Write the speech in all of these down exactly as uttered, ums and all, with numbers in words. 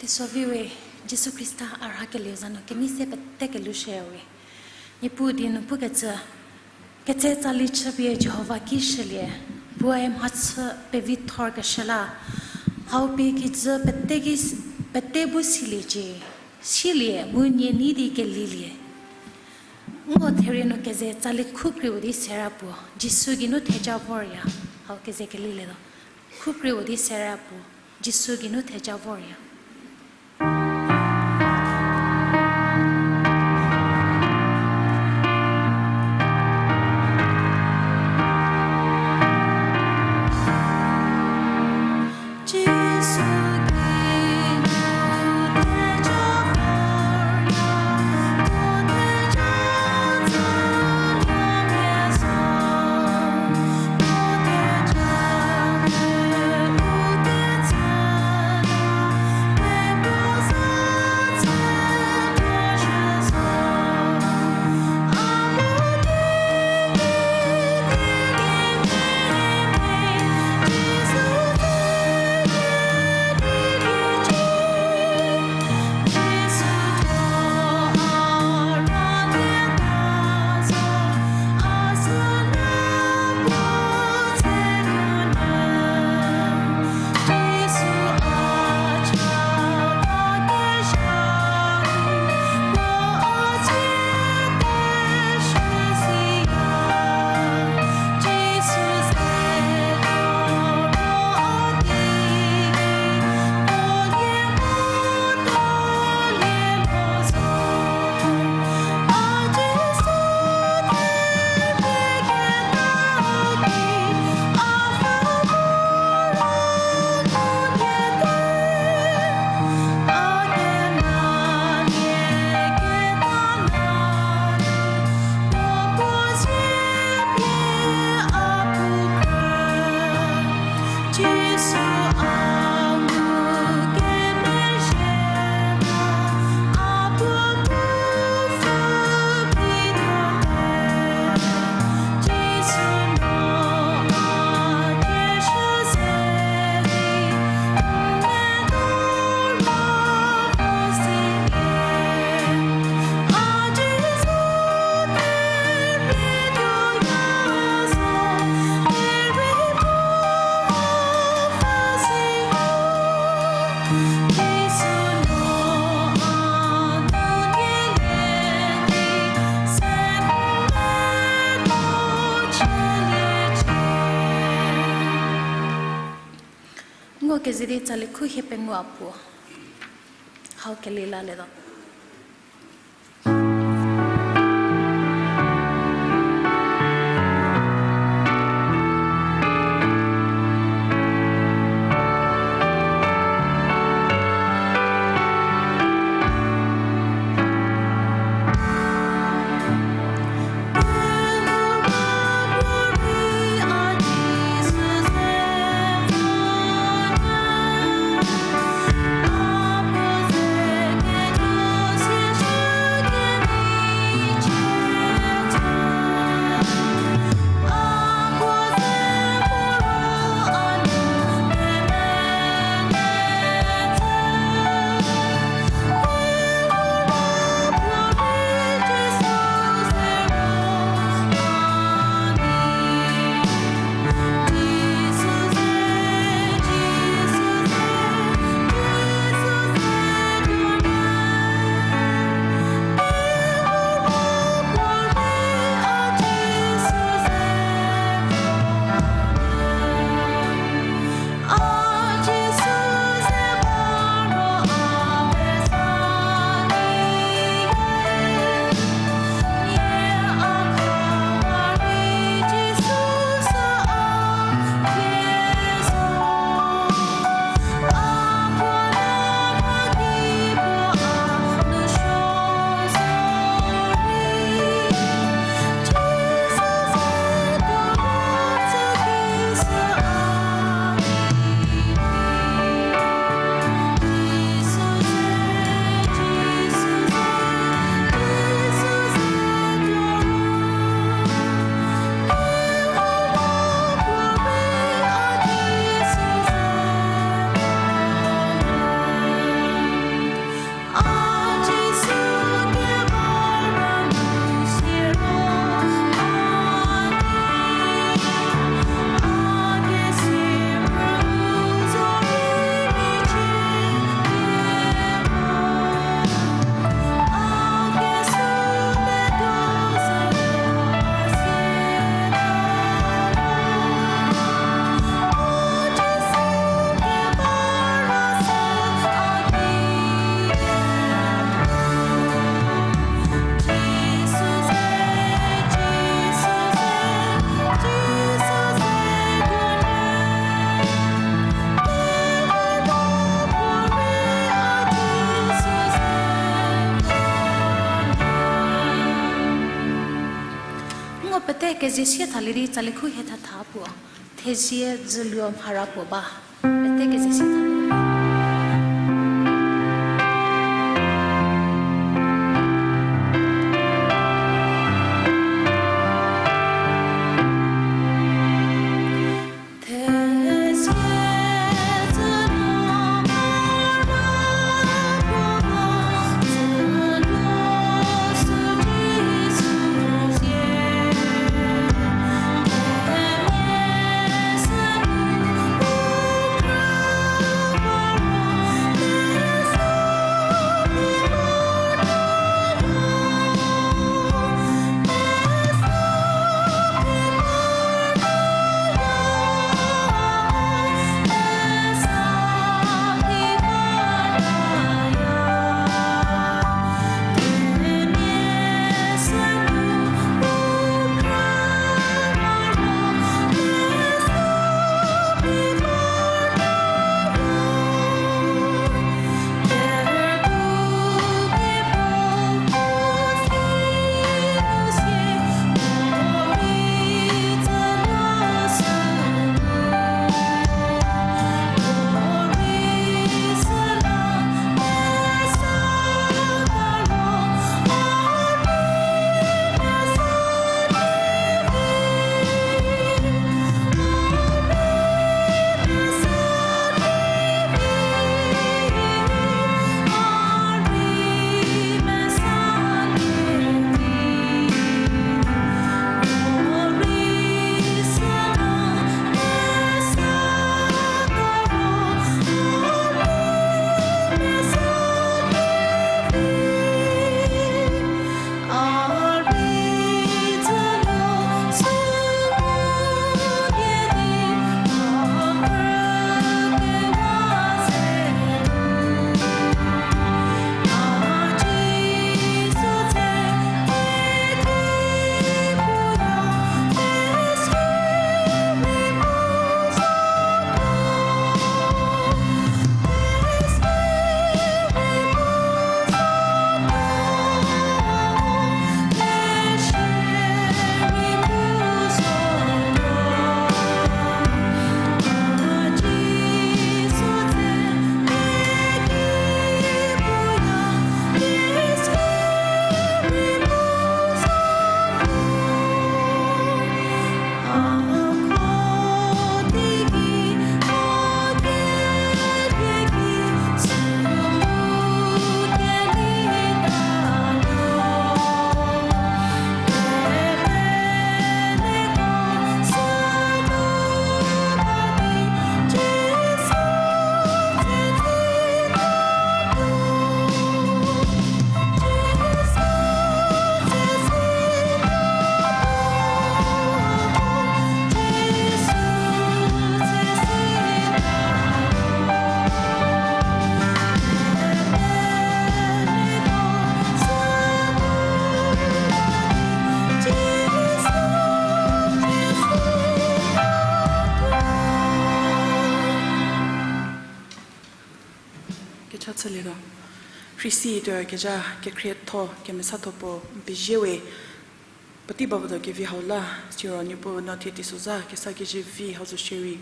Teisoviu we, Jisu Khrista a rhakelieu za nu kenei se pete kelhou shüyawe. Niepuu die nu pukecü, ketse tsali chüpie Jihova ki shülie, puoe mhachü pevithorkeshü la, hau pie kijü pete ki, pete bu siliecie, silie mu nie nei di kelilie. Ngo therie nu keze tsali khukriu di sera puo, Jisu geinu theja vorya, hau keze kelilietuo. Khukriu di sera puo, Jisu geinu theja vorya. Ngo keze di tsali khu hie pengou a puo. Hau keli lalietuo. Pete kezie sie thalie di tsali khu hie thatha puo, thezie dzüluo mhara puo ba. Pete kezie sie thalie di. Kecha chülietuo. Rhisi tuokezha kekhrietho kemesatho puo n pezie we. Puotei bavüdo kevi hau la, siro Niepuu no thie teisozha kesa kezie vi hau zo shierei,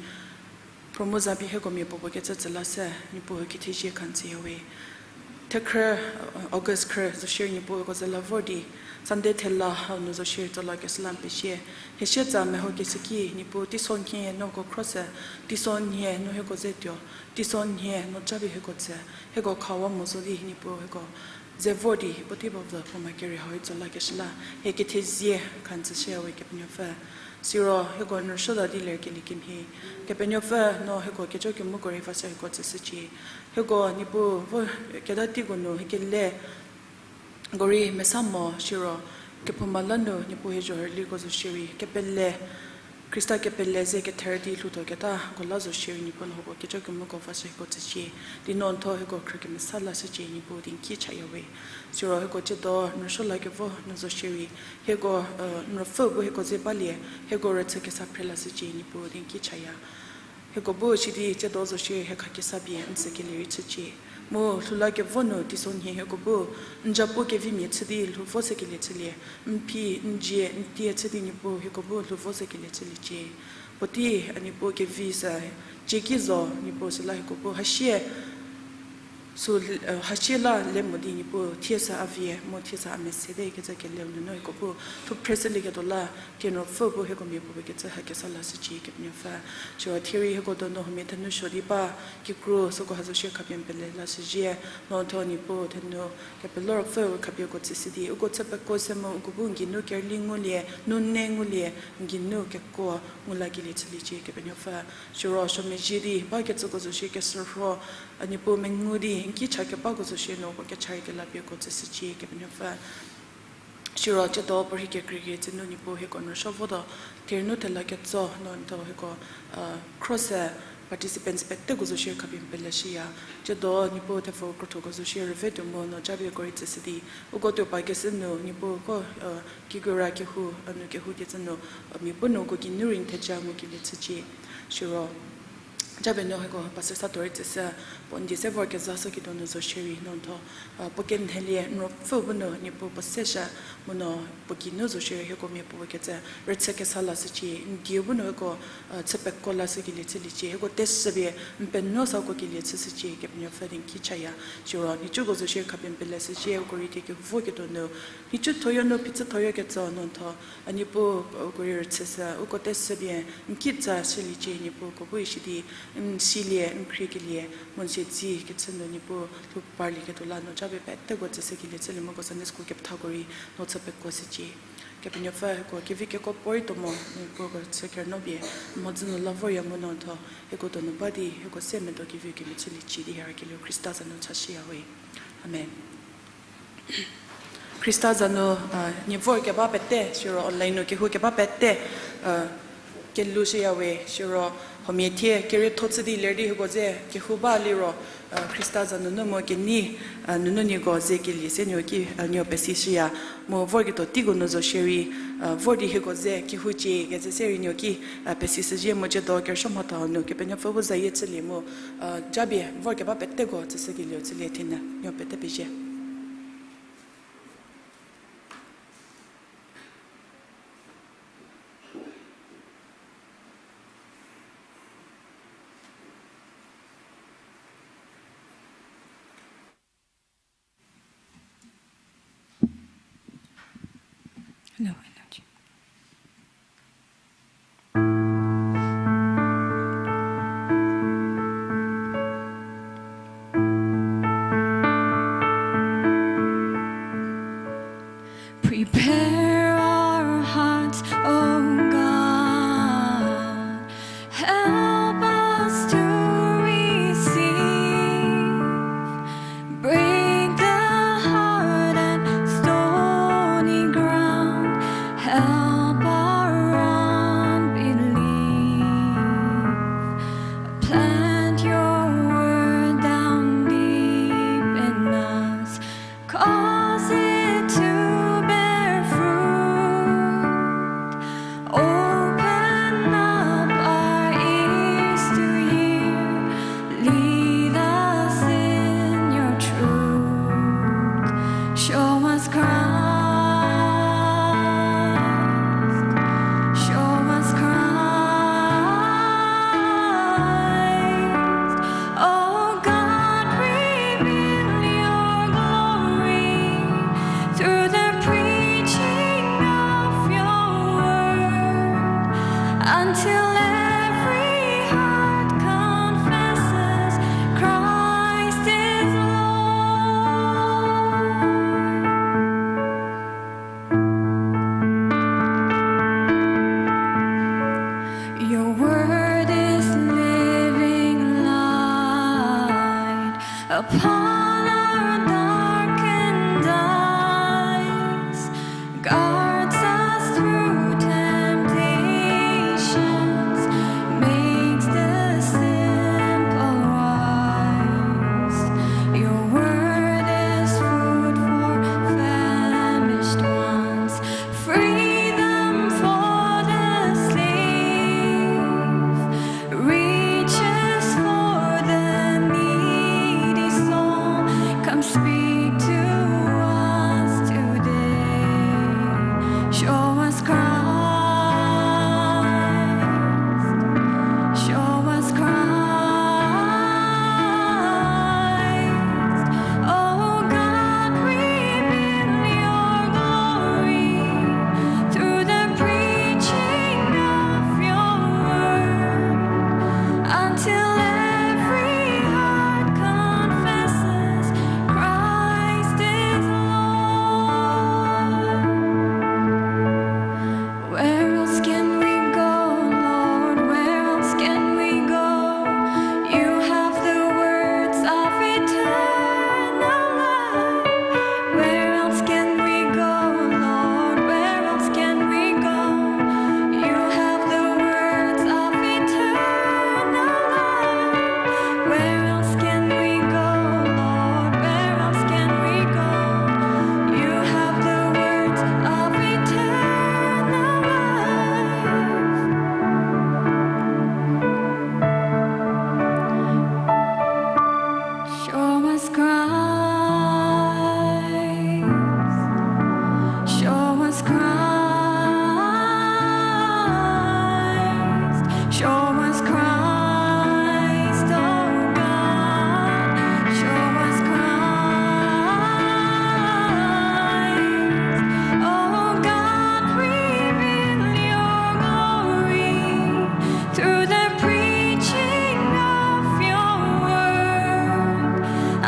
promo za pie hieko mia puopuo kecü tsü la se, Niepuu kethezie kha n tsüya we. Thekhrü, August khrü zo shierei Niepuu hieko ze la vor di, Sunday thela hau nu zo shierei tso lakeshü la n pezie. Hie sie tsa meho keshü ki, Niepuu teisonhie no hieko khro se, teisonhie no hieko ze tuo, teisonhie no japie hieko tsü, hieko khawa mo zo di Niepuu hieko ze vor di puotei bavü puo ma kere hau tso lakeshü la, hie kethezie kha n tsüshüya we Kepenuopfü. Siro hieko n rüsuota di lerkelie kemhie, Kepenuopfü no hieko kejo kemuko rei va se hieko tsüshücie. Hieko Niepuu vo keta teiko nu hie kele ko rei mesa mo siro, kephouma la nu Niepuu hie zho rüliko zo shierei kepele, Khrista kepele ze ketherü di lhoutuo ketako la zo shierei Niepuu no hieko kejo kemuko va se hieko tsücie. Di no n tho hieko khrü kemesa lashücie Niepuu di n ki chaya we. Siro hieko tsiedo n rüsuo lakevo nu zo shierei, hieko, n ruopfü bu hieko ze balie, hieko rüchü kesa phre lashücie Niepuu di n ki chaya. Hieko bu sidi tsiedo zo shierei hie khakesa pie n tsükelie rei chücie. Mu lhou la kevo nu teisonhie hieko bu, n ja puo kevimia chü di lhou vo se kelie chülie, n phi, n dzie, n tie chü di Niepuu hieko bu lhou vo se kelie chüliecie. Puotei a Niepuu kevi sü, cie ki zo Niepuu süla hieko bu hasie, sü, hasie la le mo di Niepuu thie sü a vie, mu thie sü a mese de kecü keleu nunu hieko bu, lhou phre shülieketuo la, thie n ruopfü bu hieko mia puopuo kecü ha kesa lashücie Kepenuopfü. Siro thie rei hieko donu huomia thenou suo di ba, kikru süko ha zo shie khapie n pele lashüzhie, no tho Niepuu thenou, kepelo ruopfü khapie uko tsüshü di, uko chü pekuo se mu uko bu n geinu kerüli ngulie, nune ngulie, n geinu kekuo ngu lakelie chüliecie Kepenuopfü. Siro suo mezhie di bakecüko zo shie keshürho, a Niepuu mengu di n ki cha kebako zo shie no uko kecha rei kela pie uko tsüshücie Kepenuopfü. Siro tsiedo puorhi kekreikecü nu Niepuu hieko n rüsuo votuo, thernu thela ketso no n tho hieko, cross-e participants peteko zo shie khapie n pele shüya. Tsiedo Niepuu thepfü krotho-ko zo shie rüve tuo mu no japie uko rei tsüshü di, uko tuo pakeshü nu Niepuu ko, kikora kehou, a nu kehoukecü nu, mia puo nu uko geinu rei n theja ngukelie chücie. Siro japie no hieko pastor sa tuo rei tsüshü, puo n die se vorkezha shüketuo nu zo shierei no n tho, puo kenhelie n ruopfü bu nu Niepuu puo seshü, mu no puo geinu zo shierei hieko mia puopuo kecü rüchü kesa lashücie, n die bu nu hieko chü pekuo lashükelie chüliecie, hieko teshüpie n penuo sa uko kelie chüshücie Kepenuopfü di n ki chaya. Siro nhicuko zo shie khapie n pele shücie, uko rei thie kehouketuo nu, nhicu thoyo nu phichü thoyo ketso no n tho, a Niepuu, uko rei rüchüshü, uko teshüpie n kitsa shüliecie Niepuu, uko bu isi di n silie, n khriekelie, mu n siedzekecü nu Niepuu lhou parlieketuo la no japie peteko tsüshükelie chülie mu uko Sunday school kepethako rei no chü pekuo shücie. Kepenuopfü hieko kevi kekuo puorei tuo mo, Niepuu uko chü kerünuo pie n mhodzü nu la vorya mu no n tho, hieko donu ba di hieko se medo kevi kemhie chüliecie di hie rükelie Khrista za nu chashüya we. Amen. Khrista za nu, nie vorkeba pete, siro online nu kehou keba pete, kelou shüya we, siro huomia thie kerietho chü di ler di hieko ze kehou ba liro, Khrista za nunu mu kenei, nunu nieko ze kelie se nuo ki, nuo pesi shüya, mu vorketuo teiko nu zo shierei, vor di hieko ze kehoucie kecü se rei nuo ki, pesi shüzhie mu tsiedo kerüsuo mhatha nu Kepenuopfü bu zayie chülie mu, japie vorkeba peteko tsüshükelieu chülie thienyü nuo pete pezie. Prepare our hearts, O God. Help us to receive. Break the heart and stony ground.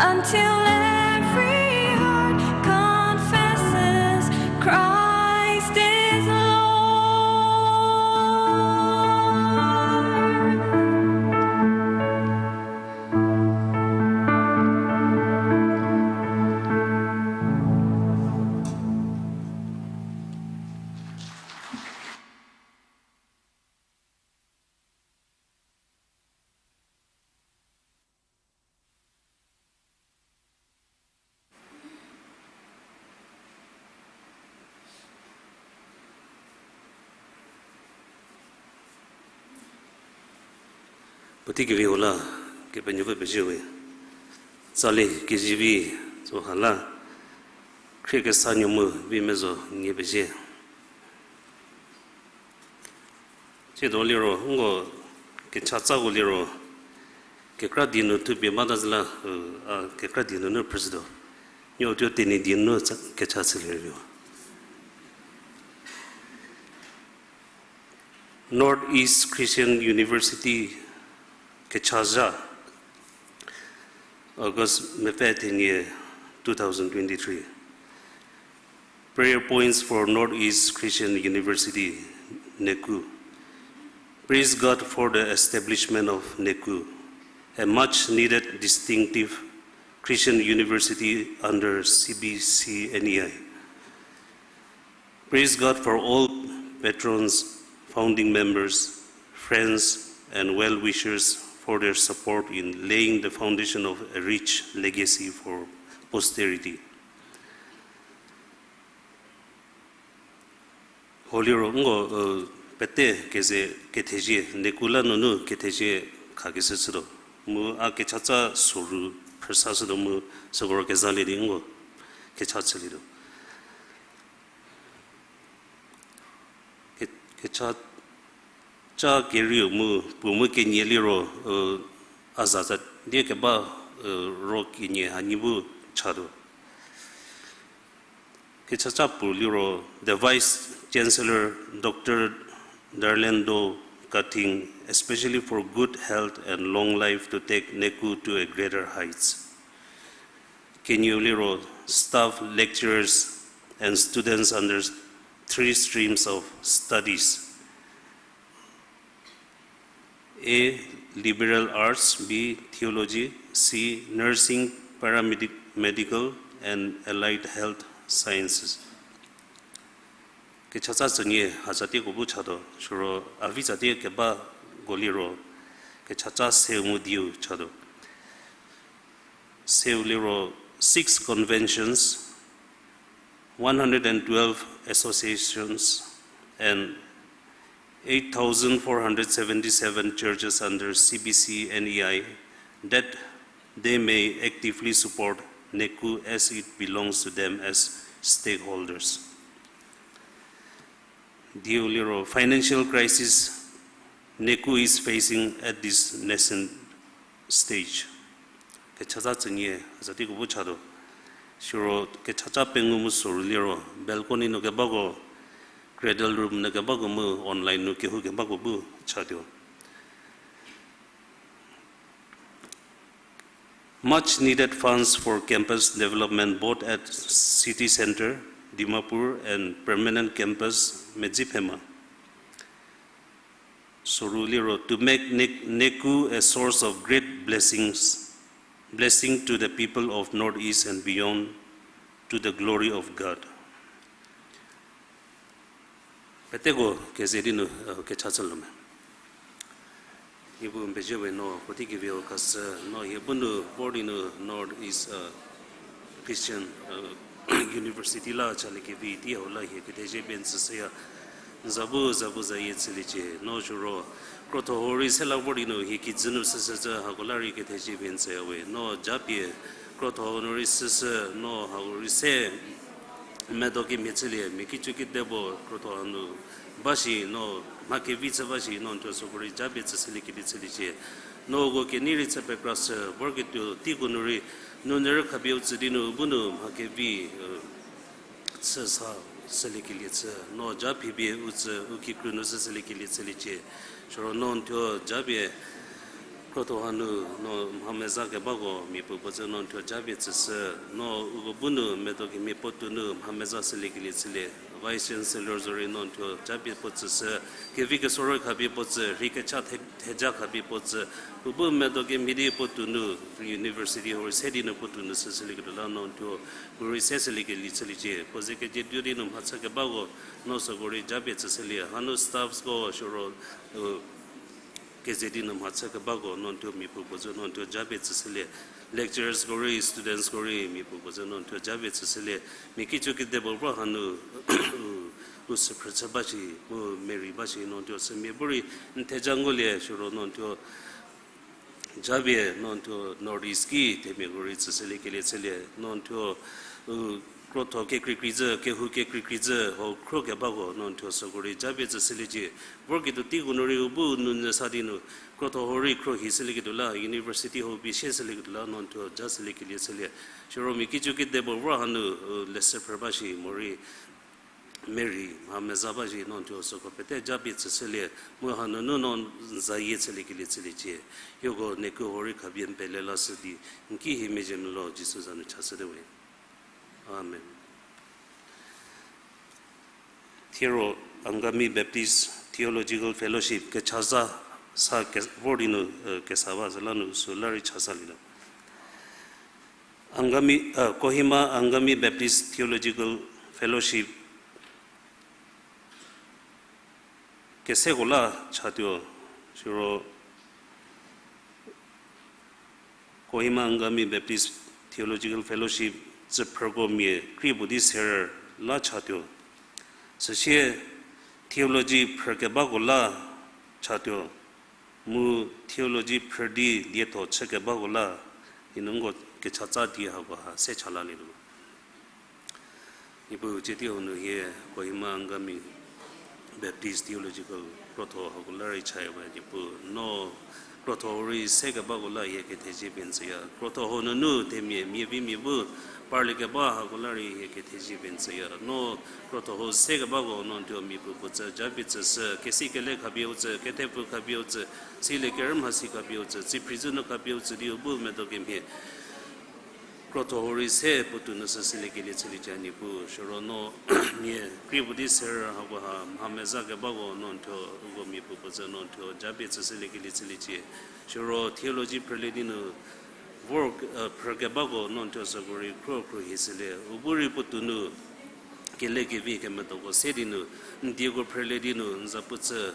Until every heart confesses Christ is Lord. Puotei kevi hau la, Kepenuopfü pezie we. Tsali kezivi zo ha la, khrie kesa nuo mu vi mezo nie pezie. Tsiedo liro, nko kechatsa ko liro, kekra die nu thupie bata zü la, a kekra die nunu phrüshütuo. Nuo thuo Tenyidie nu tsa-, kecha chülietuo. North East Christian University kechazha, August mepfü thenie, two thousand twenty-three. Prayer points for Northeast Christian University, NECU. Praise God for the establishment of NECU, a much needed distinctive Christian university under C B C N E I. Praise God for all patrons, founding members, friends, and well-wishers for their support in laying the foundation of a rich legacy for posterity. Ho liro nko, pete keze kethezie, NECU la nunu kethezie khakeshü chütuo. Mu a kechatsa soru phrüsashütuo mu süko ro kezalie di nko kecha chülietuo. Ke-, kecha, cha kerieu mu puo mu kenie liro, a zatsa die keba, ro kenie hanyi bu chatuo. Kechachapfü liro, the Vice Chancellor, Doctor Darlando Kathing, especially for good health and long life to take NECU to a greater heights. Kenieu liro, staff, lecturers, and students under three streams of studies. A, liberal arts, B, theology, C, nursing, paramedic-, medical, and allied health sciences. Kechatsa tsünie hatsatie ko bu chatuo, siro a vi tsatie kebako liro, kechatsa seu mu dieu chatuo. Seu liro six conventions, one hundred and twelve associations, and eight thousand four hundred seventy-seven churches under C B C N E I, that they may actively support NECU as it belongs to them as stakeholders. Dieu liro, financial crisis NECU is facing at this nascent stage. Kechatsa tsünie, hatsatie ko bu chatuo. Siro kechatsa pengou mu soru liro, balcony nu kebako, cradle room nu kebako mu online nu kehou kebako bu chatuo. Much needed funds for campus development both at city centre, Dimapur, and permanent campus, Medziphema. Soru liro, to make Ne-, NECU a source of great blessings, blessing to the people of Northeast and beyond, to the glory of God. Peteko keze di nu, kecha chülo me. Niepuu n pezie we no, puotei kevi-o khashü, no hie bu nu vor di nu North East Christian University la chaliekevi tei hau la hie kethezie pie n tsüshüya. N za bu, za bu zayie chüliecie, no siro krotho hau rei se la vor di nu hie kijü nu shüshü cü hako la rei kethezie pie n tsüya we, no japie krotho hau nu rei shüshü, no hau rei se medo kemhie chülie, mia kicu kedipuo krotho hanu ba shi, no mha kevi chü ba shi, no n thuo süko rei japie tsüshüliekelie chüliecie. No uko kenei rei chü pekrashü, vorketuo teiko nu rei, nunu rei khapie u tsü di nu, bu nu mha kevi chü sa shüliekelie chü, no ja phipie u tsü, u kikru nu shü shüliekelie chüliecie. Siro no n thuo japie Krotho hanu no mha meza kebako mia puo puo zü no n thuo japie tsüshü, no uko bu nu medo kemhie puotou nu mha meza shüliekelie chülie, Vice Chancellor zorei no n thuo japie puo tsüshü, kevi kesorü khapie puo tsü, rhei kecha the-, theja khapie puo tsü, u bu medo kemhie di puotou nu, university hau rei se di nu puotou nu shüshülieketuo la no n thuo, u rei se shüliekelie chüliecie, puo ze kejü tuo di nu mhachü kebako, no süko rei japie tsüshülie, hanu staffsko siro, u, keze di nu mhachü kebako no n thuo mia puo puo zü no n thuo japie tsüshülie. Lecturersko rei, studentsko rei mia puo puo zü no n thuo japie tsüshülie. Mia kichü kedipuo vor hanu, u, u süphrü chü ba shi, mu merei ba shi no n thuo sümia bu rei n theja ngulie siro no n thuo japie no n thuo North East ki themiako rei tsüshüliekelie chülie, no n thuo, u, krotho kekreikreizü, kehou kekreikreizü, hau khro kebako no n thuo süko rei japie tsüshüliecie. Vorketuo teiko nu rei u bu nunyü sa di nu, krotho hau rei khro hi shülieketuo la, university hau pie sie shülieketuo la no n thuo ja shüliekelie chülie. Siro mia kichü kedipuo vor hanu, u, leshü phrü ba shi morei merei mha meza ba shi no n thuo süko pete japie tsüshülie, mu hanunu no n zayie chüliekelie chüliecie. Hieko nieko hau rei khapie n pele lashü di, n ki hie mezhie melo Jisu za nu chashüte we. Amen. Thiero Angami Baptist Theological Fellowship kechazha sa ke-, vor di nu, eh, kesa ba zü la nu süla rei chasa lilo. Angami, eh, Kohima Angami Baptist Theological Fellowship keseko la chatuo, siro Kohima Angami Baptist Theological Fellowship tsüphrüko mia krie puo di ser la chatuo. Süsie theology phrükebako la chatuo. Mu theology phrü di lietho chükebako la, inungo kechatsa di hako ha se cha lalietuo. Niepuu, tsie tei hau nu hie Kohima Angami Baptist Theological krotho hako la rei chaya we, Niepuu, no krotho hau rei sekebako la hie kethezie pie n tsüya. Krotho hau nunu themia miavimia bu parliekeba hako la rei hie kethezie pie n tsüya. No krotho hau sekebako no n thuo mia puo puo tsü japie tsüshü, kesi kele khapie u tsü, kethepfu khapie u tsü, silie kerü mhasi khapie u tsü, tsiphrü zü nu khapie u tsü di u bu medo kemhie krotho hau rei se puotou nu shüshüliekelie chüliecie Niepuu, siro no mia krie puo di ser hako ha mha meza kebako no n thuo uko mia puo puo tsü no n thuo japie tsüshüliekelie chüliecie. Siro theology phrülie di nu vor, eh, phrükebako no n thuo süko rei khro khro hi shülie. U bu rei puotou nu kele kevi kemedoko se di nu, n dieko phrülie di nu n za pu tsü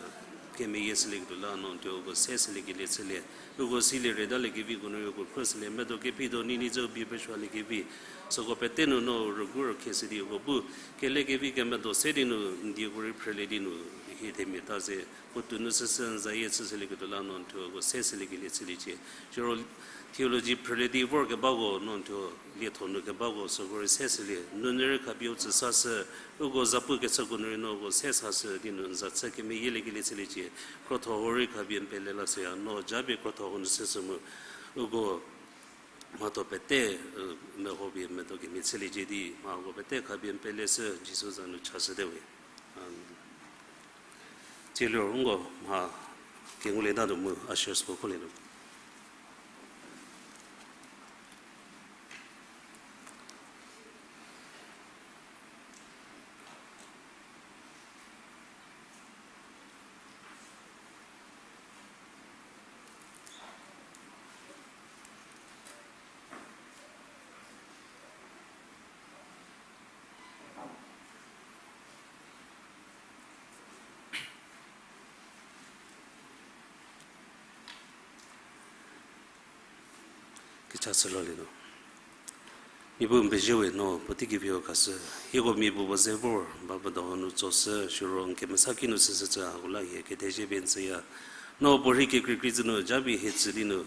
kemeyie shülieketuo la no n thuo uko se shüliekelie chülie. Uko silie rei talie keviko nu rei uko khro shülie, medo kephi do nini zü bie pesualiekevi, süko pete nu no rügu rükhie shü di uko bu kele kevi kemedo se di nu n dieko rei phrülie di nu hie themia ta ze puotou nu shüshü n zayie chüshülieketuo la no n thuo uko se shüliekelie chüliecie. Siro theology phrülie di vorkebako no n thuo lietho nu kebako süko rei se shülie. Nunyü rei khapie u tsü sashü, uko zapu kechüko nu rei no uko se sashü di nu n za chü kemeyieliekelie chüliecie. Krotho hau rei khapie n pele lashüya, no japie krotho hau nu shüshü mu uko mhatho pete, eh, meho pie medo kemhie chüliecie di mhako pete khapie n pele shü Jisu za nu chashüte we. Amen. Tsie liro uko mha kengulie tatuo mu ushers puo kholielo. Kecha chülalietuo. Niepuu n pezie we, no puotei kevi hau khashü. Hieko mia puo puo ze vor ba puo do hau nu tsoshü, siro n kemesa ki nu shüshü tsü hako la hie kethezie pie n tsüya. No puorhei kekreikrei zü nu japie hie tsü di nu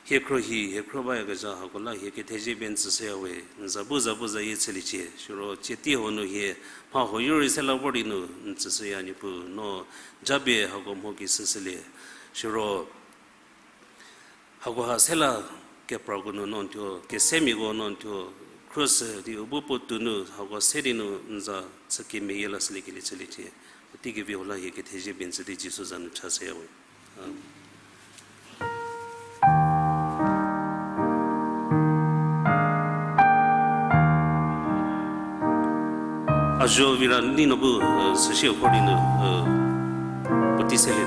hie khro hi, hie khro bayakezha hako la hie kethezie pie n tsüshüya we, n za bu za bu zayie chüliecie. Siro tsie tei hau nu hie mha huoyo rei se la vor di nu n tsüshüya Niepuu, no japie hako mho ki shüshülie. Siro hakoha se la keprako nu no n thuo, kesemiako no n thuo khro shü di u bu puotou nu hako se di nu n za chü kemeyie lashüliekelie chüliecie. Puotei kevi hau la hie kethezie pie n tsü di Jisu za nu chashüya we. Amen. Azuo vira ni no bu, eh, süsie khor di nu, eh, puotei selie.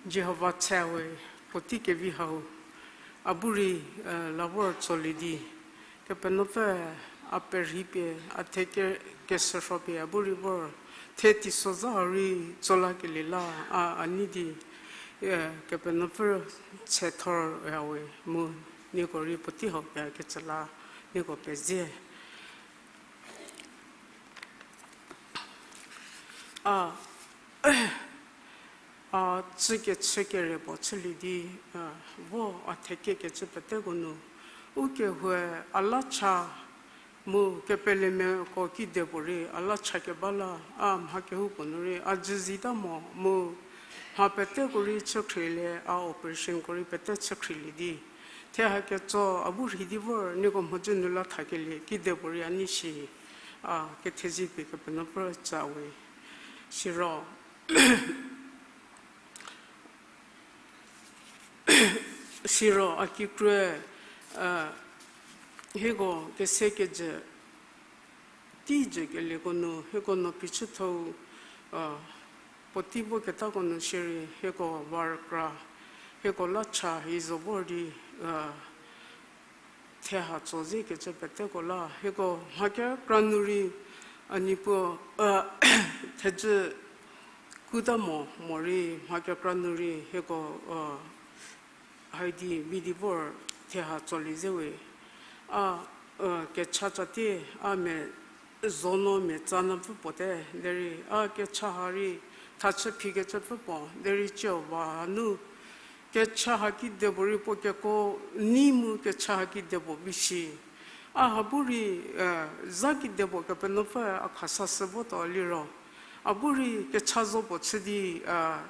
Jihova tse we, puotei kevi hau, a bu rei, eh, la vor tsolie di, Kepenuopfü a perhei pie, a the ke-, kesürho pie, a bu rei vor, the teisozha rei tso lakelie la, a, a nei di, eh, Kepenuopfü tse thor ya we mu, nieko rei puotei hau pie kecü la, nieko pezie. A, a, tsükechü kere puo chülie di, a, vo a thekie kecü peteko nu, u kehoue a la cha mu kepelemiako kidepuorei a la cha keba la, a mha kehoupuo nu rei a jü zita mo mu mha peteko rei chükhrilie, a operationko rei pete chükhrilie di, the ha ketso a bu rhei di vor nieko mhodzü nu la thakelie kidepuorei a nei shi, a kethezie pie Kepenuopfü tsa we. Siro, siro a kikrue, hieko kese kejü, tei jü kelieko nu hieko no phichüthou, puotei voketako nu shierei hieko va rükra, hieko la cha hi zo vor di, a, the ha tso ze kecü peteko la hieko mha kekra nu rei, a, Niepuu, a, thejü kuta mo morei mha kekra nu rei hieko, a, haidi vi di vor the ha tsolie ze we. A, a, kecha tsatie, a mia zo no mia tsa nyü pfü puo te, derei a kecha ha rei thachü phi kecü pfü puo, derei cie va nu kecha ha kidepuorei puo keko nei mu kecha ha kidepuo vi shi. A ha bu rei, a, za kidepuo Kepenuopfü a khasa sü votuo liro, a bu rei kecha zo puo chü di, a,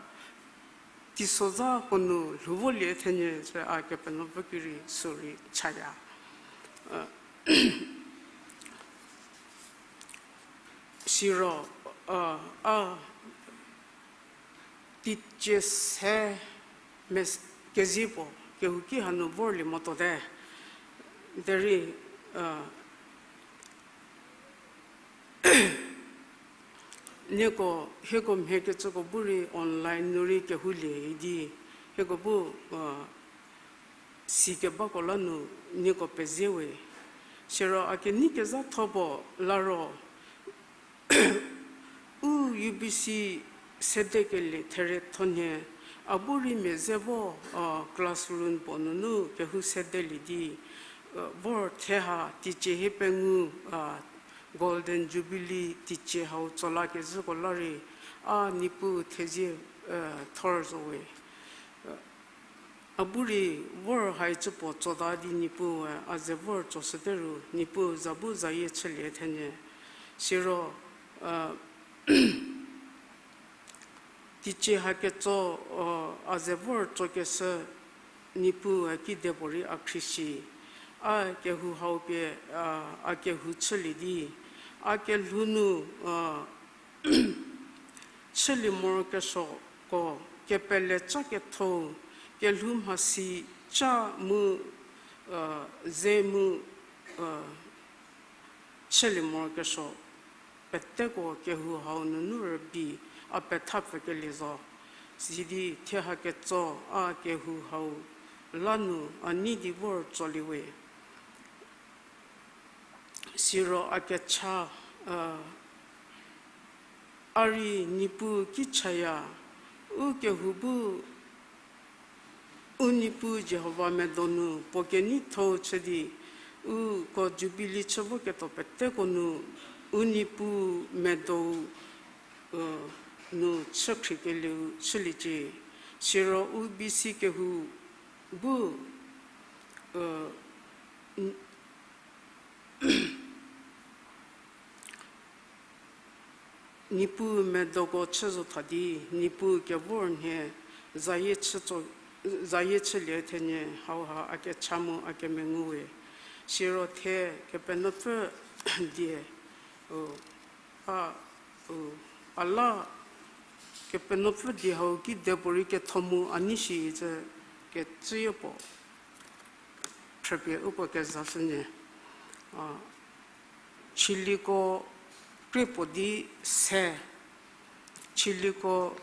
teisozhako nu lhou volie thenyie cü a Kepenuopfü ki rei sü rei chaya. A, siro, a, a, teicie se me-, kezie puo kehouki hanu vorlie motuote. Derei, a, Nieko, hieko mhie kecüko bu rei online nu rei kehoulie idi, hieko bu, a, sikebako la nu nieko pezie we. Siro a kenei kezhatho puo la ro, u U B C sedekelie therietho nhie, a bu rei mia ze vo, a, classroom puo nunu kehou sedelie di, a, vor theha teicie hiepengou, a, Golden Jubilee teicie hau tsola kezhüko la rei, a Niepuu thezie, a, thor zo we. A bu rei vor hai chü puo tsota di Niepuue a ze vor tsoshüte ru, Niepuu za bu zayie chülie thenyü. Siro, a, teicie haketso, a, a ze vor tsokeshü Niepuu a kidepuorei a khrie shi, a kehou hau pie, a, a kehou chülie di, a kelhou nu, a, chülie morokesuoko kepele ca ketho, kelhou mhasi ca mu, a, ze mu, a, chülie morokesuo peteko kehou hau nunu rübei a pethapfükelie zo. Sidi thie haketso a kehou hau la nu a nei di vor tsolie we. Siro a kecha, a, a rei Niepuu ki chaya, u kehou bu u Niepuu Jihova medo nu puo keneitho chü di, uko Jubilee chü voketuo peteko nu u Niepuu medo, e, nu chükhriekelieu chüliecie. Siro U B C kehou bu, e, n- Niepuu medoko chü zo tha di, Niepuu kevor nhie zayie chü tso, zayie chülie thenyü hauha a kecha mu a kemengu we. Siro thie Kepenuopfü die, u, a, u, a la Kepenuopfü die hau kidepuorei ketho mu a nei shi cü kecüyo puo phrüpie uko kezashünyü. A, Chiliko krie puo di se, Chiliko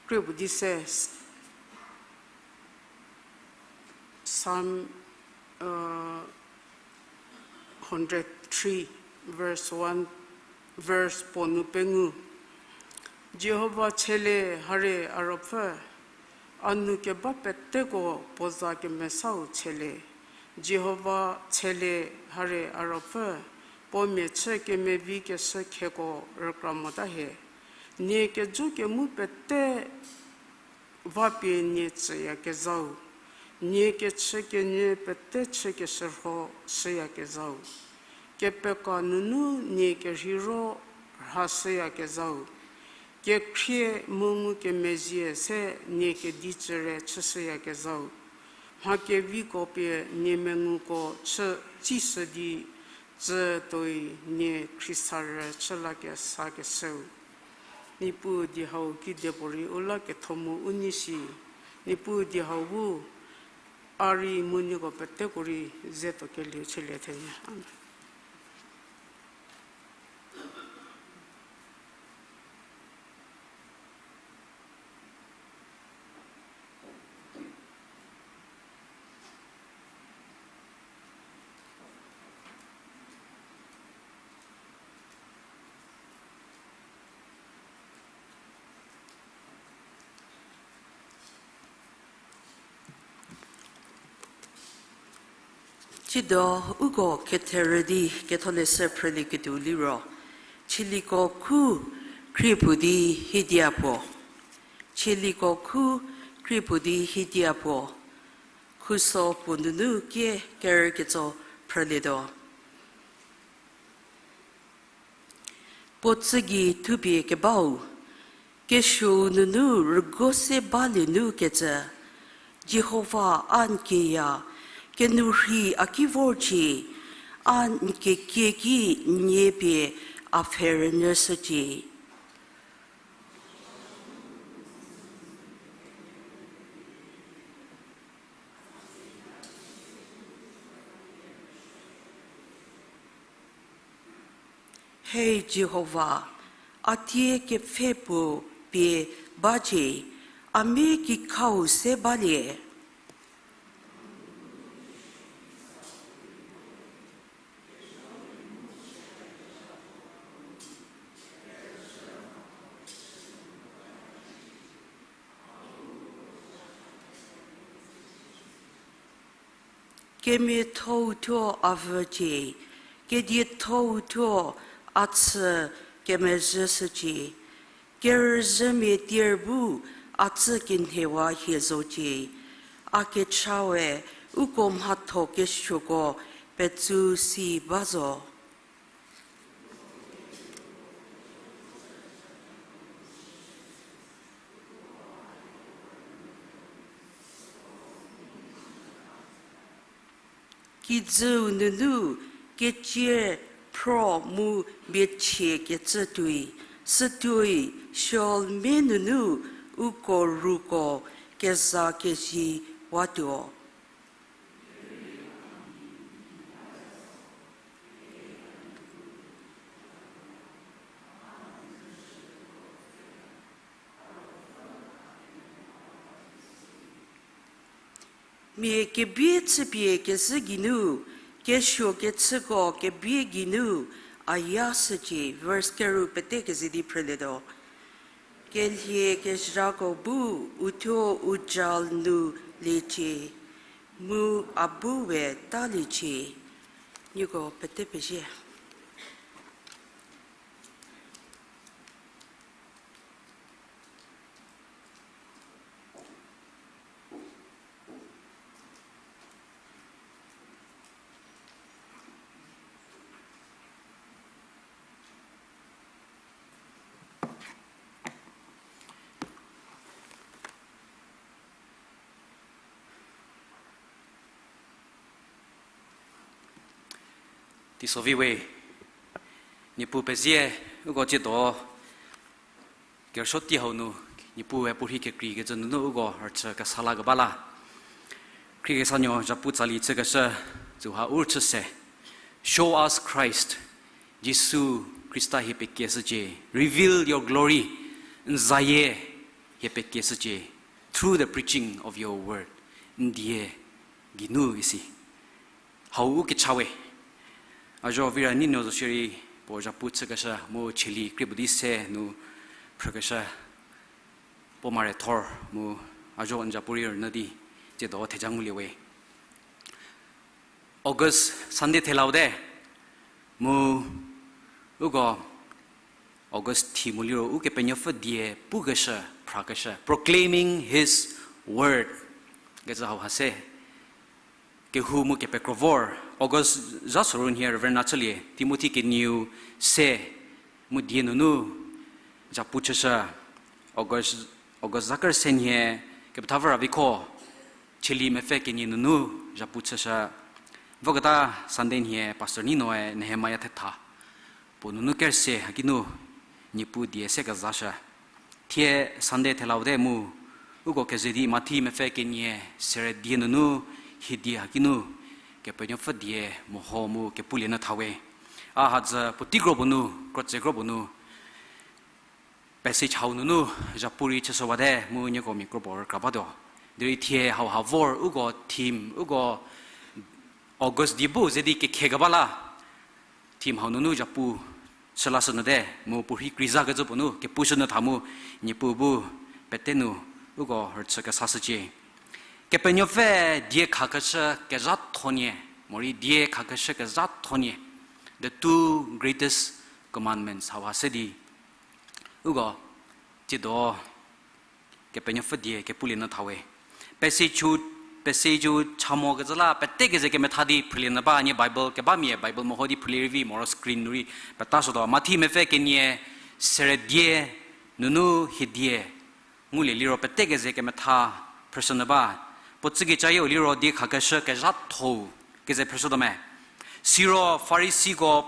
krie puo di se, Psalm, uh, hundred three, verse one, verse puo nu pengou. Jihova chülie harie a ruopfü, a nou keba peteko puo za kemesau chülie. Jihova chülie harie a ruopfü, puo mia chü kemevi keshü kheko rükra mota hie. Nie kejo kemu pete vapie nie tsüyakezhau, nie kechü kenyü pete chü keshürho shüyakezhau, kepeka nunu nie kerheiro rhashüyakezhau, kekhrie mu ngukemezhie se nie kedi tsüre chüshüyakezhau, mha keviko pie nie menguko chü tsishü di, tsütuoi nie khriesarü chü lakesakeshüu. Niepuu die hau kidepuorei u la ketho mu u nei shi, Niepuu die hau bu a rei mu nieko peteko rei ze tuokelieu chülie thenyü. Amen. Tsiedo uko ketherü di ketholeshü phrülieketuo liro, Chiliko khu khriepuo di hidia puo. Chiliko khu khriepuo di hidia puo. Khuso puo nunu kie kerüketso phrülietuo. Puo tsügei thupie kebau, kesuou nunu rüguo se balie nu kecü, Jihova a n kieya, kenourhei a ki vorcie, a n kekie ki nie pie a pfhe rünyüshücie. Hei Jihova, A tie kepfhe puo pie bacie, a mia kikhau se balie. Kemiatho-u thuo a vücie, kedietho-u thuo a chü kemezhüshücie, kerüzhümia tier bu a tsü kinhewa hie zocie, a kechawe uko mhatho kesuoko petsu si ba zo. Kijüu nunu kecie phro mu biechie kecü tuoi, sütuoi Sheol mia nunu uko ruko keza keziwatuo. Mia kebie chüpie kezhü geinu, kesuo kechüko kebie geinu a ya shücie, verse keru pete keze di phrülietuo. Kelhie kezhako bu uthuo u jal nu liecie, mu a bu we taliecie. Nieko pete pezie. Teisovi we, Niepuu pezie, uko tsiedo kerüsuo tei hau nu, Niepuue puorhi kekreikecü nunu uko rüchü kesa la keba la. Khriekesanuo zhapu tsali chükeshü, süha u rüchü se. Show us Christ, Jisu Khrista hie pekieshücie. Reveal your glory, n zayie hie pekieshücie. Through the preaching of your word, n die geinu isi. Hau u kecha we. A zo vira ninuo zo shierei puo zhapu chükeshü mu cheli krie puo di se nu phrükeshü puo mare thor mu a zo n zhapu rei rünyü di tsiedo theja ngulie we. August Sunday thelau te mu uko August theme liro Ukepenuopfü die pukeshü, phrakeshü, proclaiming his word kecü hauha se. Kehou mu kepekro vor, August zha soru nhie Reverend Nachülie, Timothy kenieu se mu die nunu zhapu chüshü, August, August zaker se nhie kepethapfü ra viko, cheli mepfü kenie nunu zhapu chüshü. Voketa Sunday nhie Pastor Ninoe Nehemiah thetha puo nunu kerse hakinu Niepuu die se kezashü. Thie Sunday thelau te mu uko keze di Mathi mepfü kenie sere die nunu hie die hakinu Kepenuopfü die meho mu kepulie nyü tha we. A hadzü puotei kro puo nu, krotse kro puo nu passage hau nunu zhapu rei chüshüwate mu nieko mia kro puo rükra batuo. Derei thie hauha vor uko theme, uko August die bu ze di kekhe keba la theme hau nunu zhapu chü lashü nyüte mu puorhi kreizakecü puo nu kepushü nyü tha mu Niepuu bu pete nu uko rüchü kesashücie. Kepenuopfü die khakeshü kezhathonie, morei die khakeshü kezhathonie, the two greatest commandments hauha se di uko tsiedo Kepenuopfü die kepulie nyü tha we. Passage, passage cha mokecü la pete keze kemetha di phrülie nyü ba, nie Bible kebamia Bible meho di phrülie rei vi moro screen nu rei petashütuo. Mathi mepfü kenie sere die nunu hie die ngulie liro pete keze kemetha phrüshü nyü ba. Puo tsükecayieu liro die khakeshü kezhatho-u keze phrüshütuo me. Siro Farisiko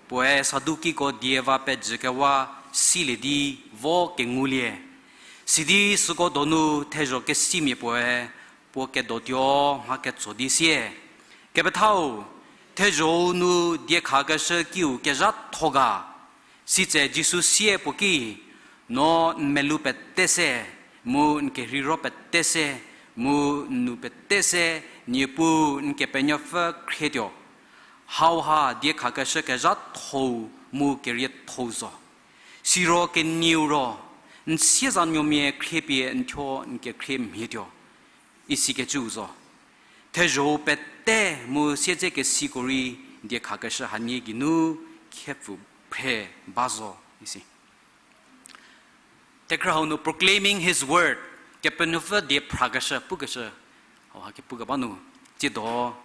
puoe Sadukiko die va pejükewa silie di vo kengulie. Sidi süko donu thezho kesimia puoe puo kedotuo mha ketso di sie, Kepethau, thezho-u nu diekhakeshü kiu kezhatho ga? Sitse Jisu sie puo ki, no n melou pete se, mu n kerheiro pete se, mu n nou pete se, Niepuu n Kepenuopfü khrietuo. Hauha diekhakeshü kezhathou mu keriethou zo. Siro kenieu ro, n siezanuomia khriepie n thuo n kekhrie mhietuo, isikecüu zo. Thezho-u pete mu siedzekesiko rei diekhakeshü hanie geinu khepfu phre ba zo, isi. Tekhrü hau nu proclaiming his word, Kepenuopfü die phrakeshü, pukeshü, hauha kepukeba nu, tsiedo,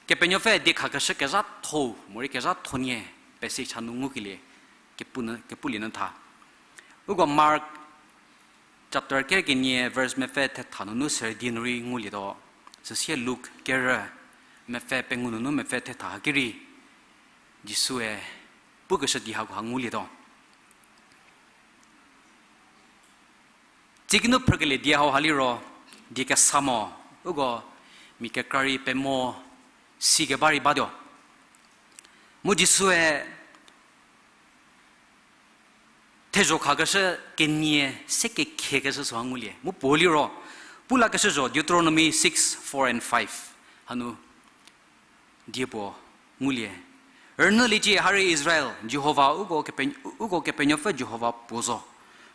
Kepenuopfü diekhakeshü kezhatho, morei kezhathonie, passage hanu ngukelie, kepu nu, kepulie nu tha. Uko Mark chapter ker kenie verse mepfü thetha nunu seredie nu rei ngulietuo. Süsie Luk ker mepfü pengou nunu mepfü thetha haki rei Jisue pukeshü di hako ha ngulietuo. Tsie kinu phrükelie die hauha liro, die kesa mo, uko mia kekra rei pemo, sikeba rei batuo. Mu Jisue thezho khakeshü kenie se kekhiekeshü süha ngulie. Mu puo liro, Pulakeshü zho Deuteronomy six, four and five hanu die puo ngulie. Rünyüliecie, ha rei Israel, Jihova uko Kepe-, uko Kepenuopfü Jihova puo zo.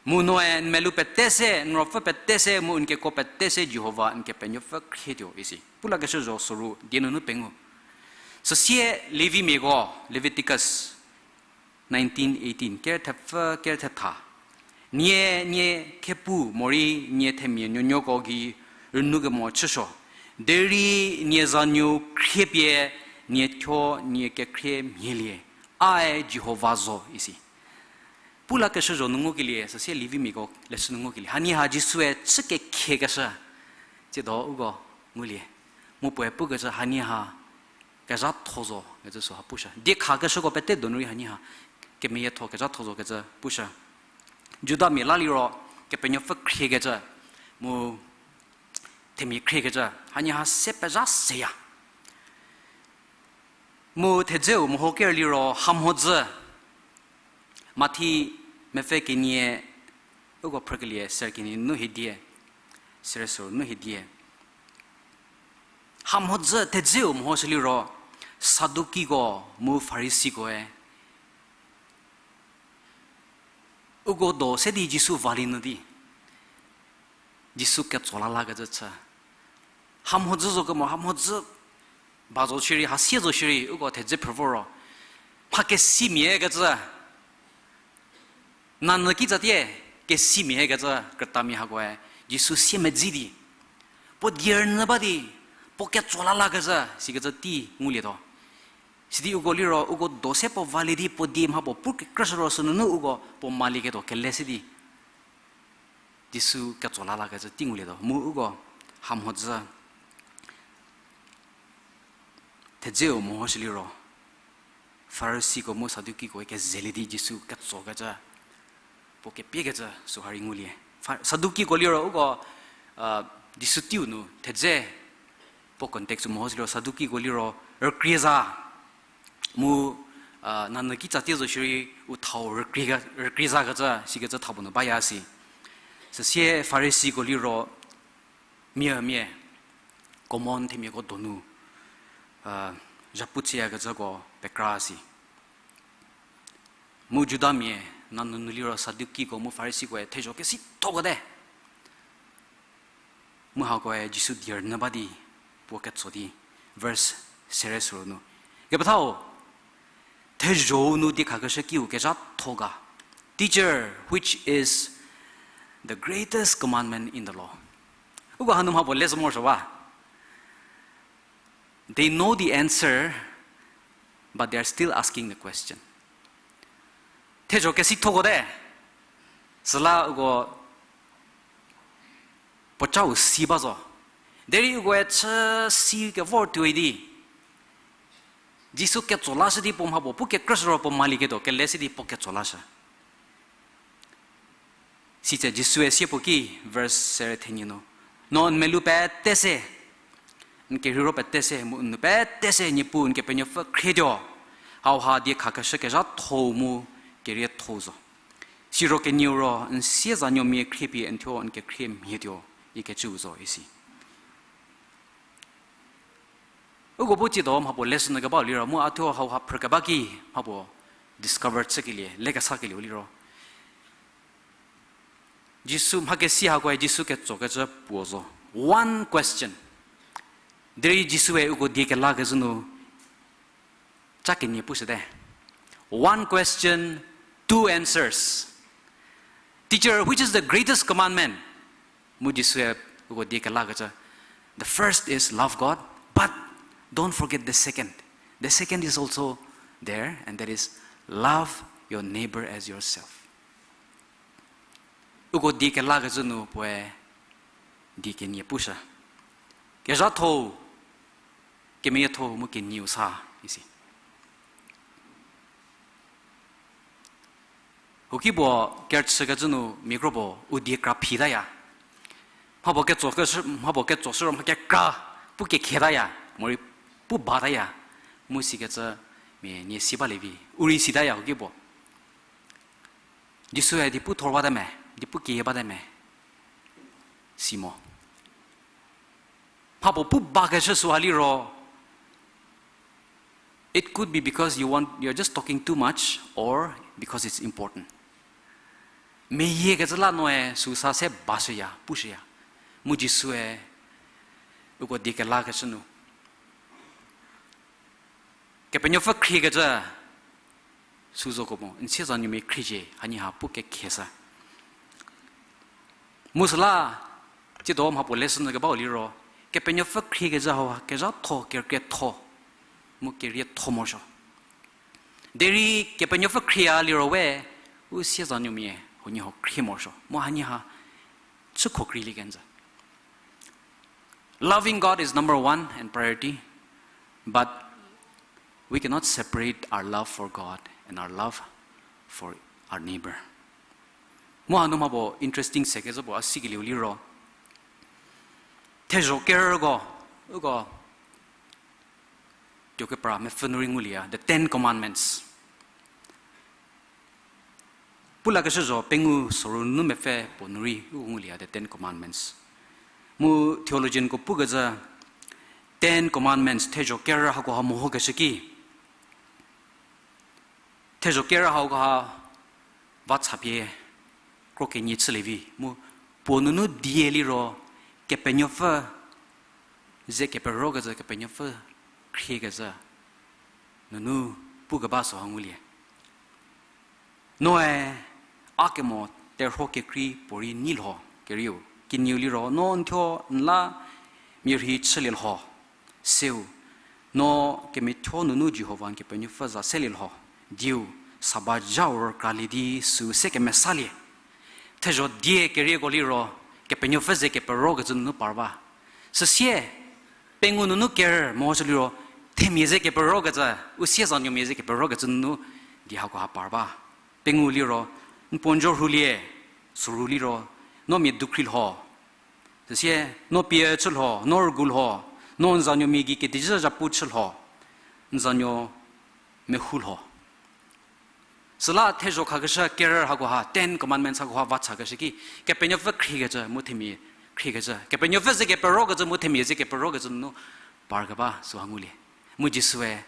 Mu noe n melou pete se, n ruopfü pete se, mu n kekuo pete se Jihova n Kepenuopfü khrietuo, isi. Pulakeshü zho soru die nunu pengou. Süsie Levimiako, Leviticus nineteen eighteen, ker thepfü, ker thetha. Nie, nie khepu morei nie themia nuonuoko gei rünou kemo chüsuo. Derei nie zanuo khriepie, nie thuo nie kekhrie mhielie. Ae Jihova zo, isi. Pulakeshü zho nu ngukelie, süsie Levimiako leshü nu ngukelie. Hanie ha Jisue chü kekhiekeshü. Tsiedo uko ngulie. Mu puoe pukecü hanie ha kezhatho zo kecü süha pushü. Diekhakeshüko pete donu rei hanie ha kemeyietho kezhatho zo kecü pushü. Judamia la liro Kepenuopfü khriekecü, mu themia khriekecü, hanie ha se pezha seya. Mu thedzeu meho ker liro hamhodzü. Mathi mepfü kenie, uko phrükelie ser kenie nu hiedie, serie soru nu hiedie. Hamhodzü thedzeu mehoshü liro, Sadukiko mu Farisikoe uko do se di Jisu valie nyü di, Jisu ketso la lakecü chü. Hamhodzü zo kemo, hamhodzü ba zo shierei, hasie zo shierei, uko thedze phrü vo ro, mha kesimia kecü, nanyü kitsatie kesimia kecü krütamia hakoe Jisu siemedzi di, puo die rünyü ba di, puo ketso la lakecü sikecü tei ngulietuo. Sidi uko liro, uko do se puo valie di puo die mha puo pu kekrüshü ro sünunu uko puo malieketuo kele se di Jisu ketso la lakecü tei ngulietuo. Mu uko hamhodzü thedzeu mehoshü liro, Farisiko mu Sadukikoe kezelie di Jisu ketsokecü, puo kepiekecü süha rei ngulie. Fa-, Sadukiko liro uko, a, Jisu teiu nu thedze, puo context-u mehoshü liro Sadukiko liro rükrieza, mu, a, nanyü kitsatie zo shierei u thau rükrie-, rükriezakecü sikecü tha puo nu baya si. Süsie Farisiko liro mia mia, common themiako donu, a, zhapu chüyakecüko pekra si. Mu Judamia nanyü nu liro Sadukiko mu Farisikoe thezho kesithoko te. Mu hakoe Jisu die rünyü ba di puo ketso di, verse serie soru nu. Kepethau, thezho-u nu diekhakeshü kiu kezhatho ga? Teacher, which is the greatest commandment in the law? Uko hanu mha puo le zo morosuo ba. They know the answer, but they are still asking the question. Thezho kesithoko te. Süla uko puocau si ba zo. Derei ukoe chü si kevor tuoi di, Jisu ketso lashü di puo mha puo pu kekrüshü ro puo malieketuo kele se di puo ketso lashü. Sitse Jisue sie puo ki, verse serie thenie nu, no n melou pete se, n kerheiro pete se, mu n nou pete se Niepuu n Kepenuopfü khrietuo. Hauha diekhakeshü kezhatho-u mu kerietho zo. Siro kenieu ro, n siezanuomia khriepie n thuo n kekhrie mhietuo ikecüu zo isi. Uko bu tsiedo mhapuo lesson nu kebau liro, mu a thuo hauha phrükeba ki mhapuo discover chükelie, lekesakelieu liro, Jisu mhakesi hakoe Jisu ketsokecü puo zo. One question. Derei Jisue uko die kelakezhü nu ca kenie pushüte. One question, two answers. Teacher, which is the greatest commandment? Mu Jisue uko die kelakecü, the first is love God, but don't forget the second. The second is also there, and that is love your neighbor as yourself. Uko die kelakecü nu puoe die kenie pushü. Kezhatho, kemeyietho mu kenieu sa isi. Huoki puo kerüchükecü nu mia kro puo u die kra phitaya. Mhapuo ketso keshü, mhapuo ketso shüro mha kekra pu kekhietaya, morei pu bataya. Mu sikecü mia nie si balie vi, u rei sitaya huoki puo. Jisue di pu thor bate me, di pu keyie bate me, si mo. Mhapuo pu bakeshü süha liro, it could be because you want, you are just talking too much or because it's important. Meyiekecü la noe süsa se bashüya, pushüya. Mu Jisue uko die kelakeshü nu Kepenuopfü khriekecü sü zoko mo, n siezanuomia khriecie, hanie ha pu kekhie sü. Mu süla, tsiedo mhapuo lesson nu kebau liro, Kepenuopfü khriekecü hau ha kezhatho, kerükrietho, mu kerietho morosuo. Derei Kepenuopfü khriea liro we, u siezanuomia huoniehuo khrie morosuo. Mu hanie ha chükho kreilie kenjü. Loving God is number one and priority, but we cannot separate our love for God and our love for our neighbor. Mu hanu mhapuo interesting sekecü puo a sikelieu liro, thezho kerüko, uko tuokepra mepfü nu rei ngulieya, the Ten Commandments. Pulakeshü zho pengou soru nunu mepfü puo nu rei u ngulieya the Ten Commandments. Mu theologianko pukecü Ten Commandments thezho kerü hakoha mehokeshü ki, thezho kerü hakoha va chapie kro kenie chülie vi mu puo nunu die liro Kepenuopfü ze keperokecü, Kepenuopfü khriekecü nunu pukeba süha ngulie. Noe a kemo terhuo kekrei puorei nyi lho, kerieu, kenieu liro, no n thuo n la mia rhei chülie lho, seu, no kemethuo nunu Jihova n Kepenuopfü za selie lho, dieu, Sabbath zha-u rükralie di süu se kemesalie. Thezho die kerieko liro, Kepenuopfü ze keperokecü nunu par ba. Süsie, pengou nunu ker mo sü liro, themia ze keperokecü, u siezanuomia ze keperokecü nunu die hakoha par ba. Pengou liro, n puo n zuo rhulie, soru liro, no mia dukhri lho. Süsie, no pie chü lho, no rügu lho, no n zanuomia gei kedizhü zhapu chü lho, n zanuo mehu lho. Süla thezho khakeshü kerü hakoha, Ten Commandments hakoha va chakeshü ki, Kepenuopfü khriekecü mu themia khriekecü, Kepenuopfü ze keperokecü mu themia ze keperokecü nunu parkeba süha ngulie. Mu Jisue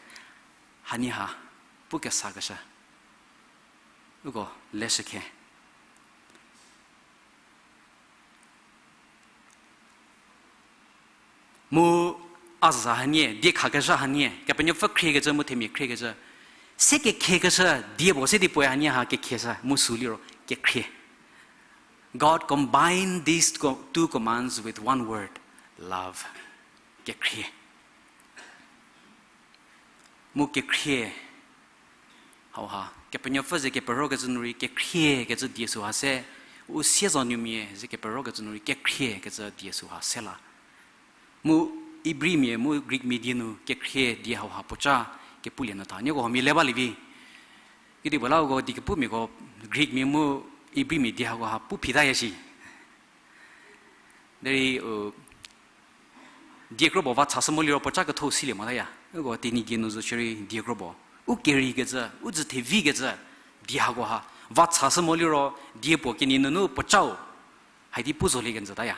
hanie ha pukesakeshü uko leshükhe. Mu a za hanie, die khakezha hanie, Kepenuopfü khriekecü mu themia khriekecü, se kekhiekeshü die puo se di puoe hanie ha kekhieshü mu sü liro kekhrie. God combined these co-, two commands with one word, love. Kekhrie. Mu kekhrie hauha, Kepenuopfü ze keperokecü nu rei kekhriekecü die süha se, u siezanuomia ze keperokecü nu rei kekhriekecü die süha se la. Mu Ibrimia mu Greekmia die nu kekhrie die hauha puoca kepulie nyü tha. Nieko huomia le balie vi. Kedipuo la uko die kepumiako Greekmia mu Ibrimia die hakoha pu phitaya shi. Derei, u, die kropuo va chashü mo liro puoca ketho silie motaya. Uko Tenyidie nu zo shierei die kropuo, u kereikecü, u dzü thevikecü die hako ha. Va chashü mo liro, die puo kenie nunu puocau. Haidi pu zolie kenjütaya.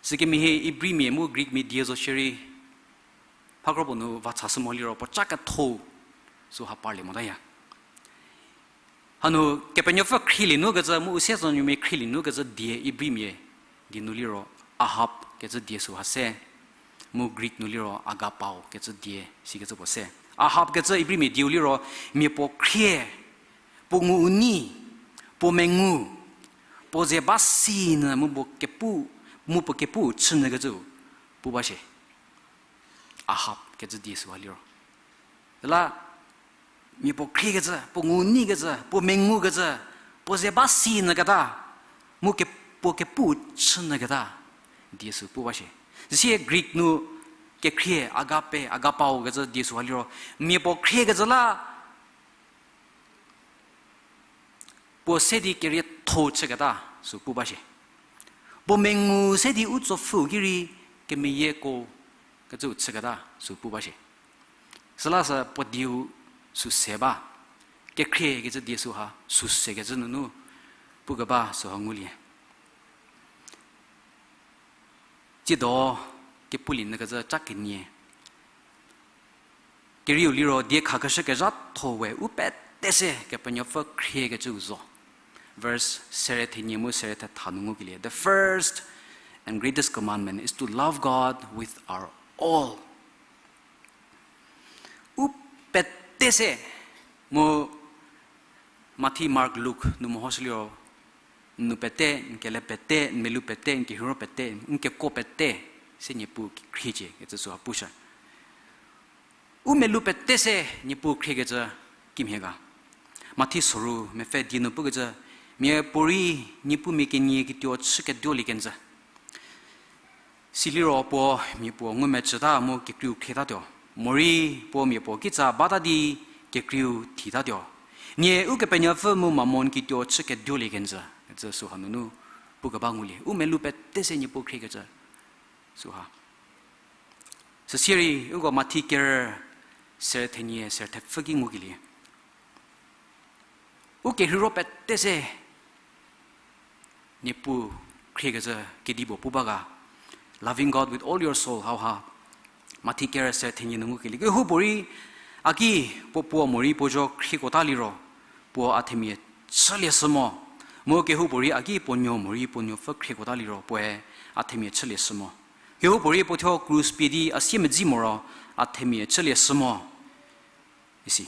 Sükemhie Ibrimia mu Greekmia die zo shierei, phakro puo nu va chashü mo liro puoca ketho süha parlie motaya. Hanu Kepenuopfü khrielie nu kecü mu u siezonumia khrielie nu kecü die Ibrimia die nu liro Ahab kecü die süha se, mu Greek nu liro agapao kecü die sikecü puo se. Ahab kecü Ibrimia dieu liro mia puo khrie, puo ngu u nei, puo mengu, puo ze ba si nyü mu puo kepu, mu puo kepu chünyü kecü pu ba shie. Ahab kecü die süha liro, süla mia puo khriekecü, puo ngu neikecü, puo mengukecü, puo ze ba si nyü keta, mu ke, puo kepu chünyü keta die sü pu ba shie. Süsie Greek nu kekhrie, agape, agapao kecü die süha liro, mia puo khriekecü la puo se di kerietho chüketa sü pu ba shie. Puo mengu se di u tsopfhü ki rei kemeyieko kecü chüketa sü pu ba shie. Süla sü puo dieu sü se ba, kekhriekecü die süha sü sekecü nunu pukeba süha ngulie. Tsiedo kepulie nyü kecü ca kenie. Kerieu liro die khakeshü kezhatho we u pete se Kepenuopfü khriekecüu zo. Verse sere thenie mu sere thetha nu ngukelie. The first and greatest commandment is to love God with our all. U pete se mu Mathi, Mark, Luk nu mehoshü liro, n nou pete, n kele pete, n melou pete, n kerheiro pete, n kekuo pete se Niepuu khriecie kecü süha pushü. U melou pete se Niepuu khriekecü kimhie ga? Mathi soru mepfü die nu pukecü, miapuorei Niepuu mia kenie kituo chükeduolie kenjü. Siliro puo mia puo ngumecüta mu kekreiu khrietatuo. Morei puo mia puo kitsa bata di kekreiu thitatuo. Nie Ukepenuopfü mu mammon kituo chükeduolie kenjü kecü süha nunu pukeba ngulie. U melou pete se Niepuu khriekecü süha. Süsierei uko Mathi ker ser thenie ser thepfü ki ngukelie. U kerheiro pete se Niepuu khriekecü kedipuo pu ba ga? Loving God with all your soul, hauha Mathi ker ser thenie nu ngukelie. Kehoupuorei a ki puo puo morei puo zho khriekuota liro, puo a themia chülie shü mo. Mu kehoupuorei a ki puo nuo morei puo nuopfü khriekuota liro, puoe a themia chülie shü mo. Kehoupuorei puo thuo krus pie di a siemedzi moro, a themia chülie shü mo. Isi.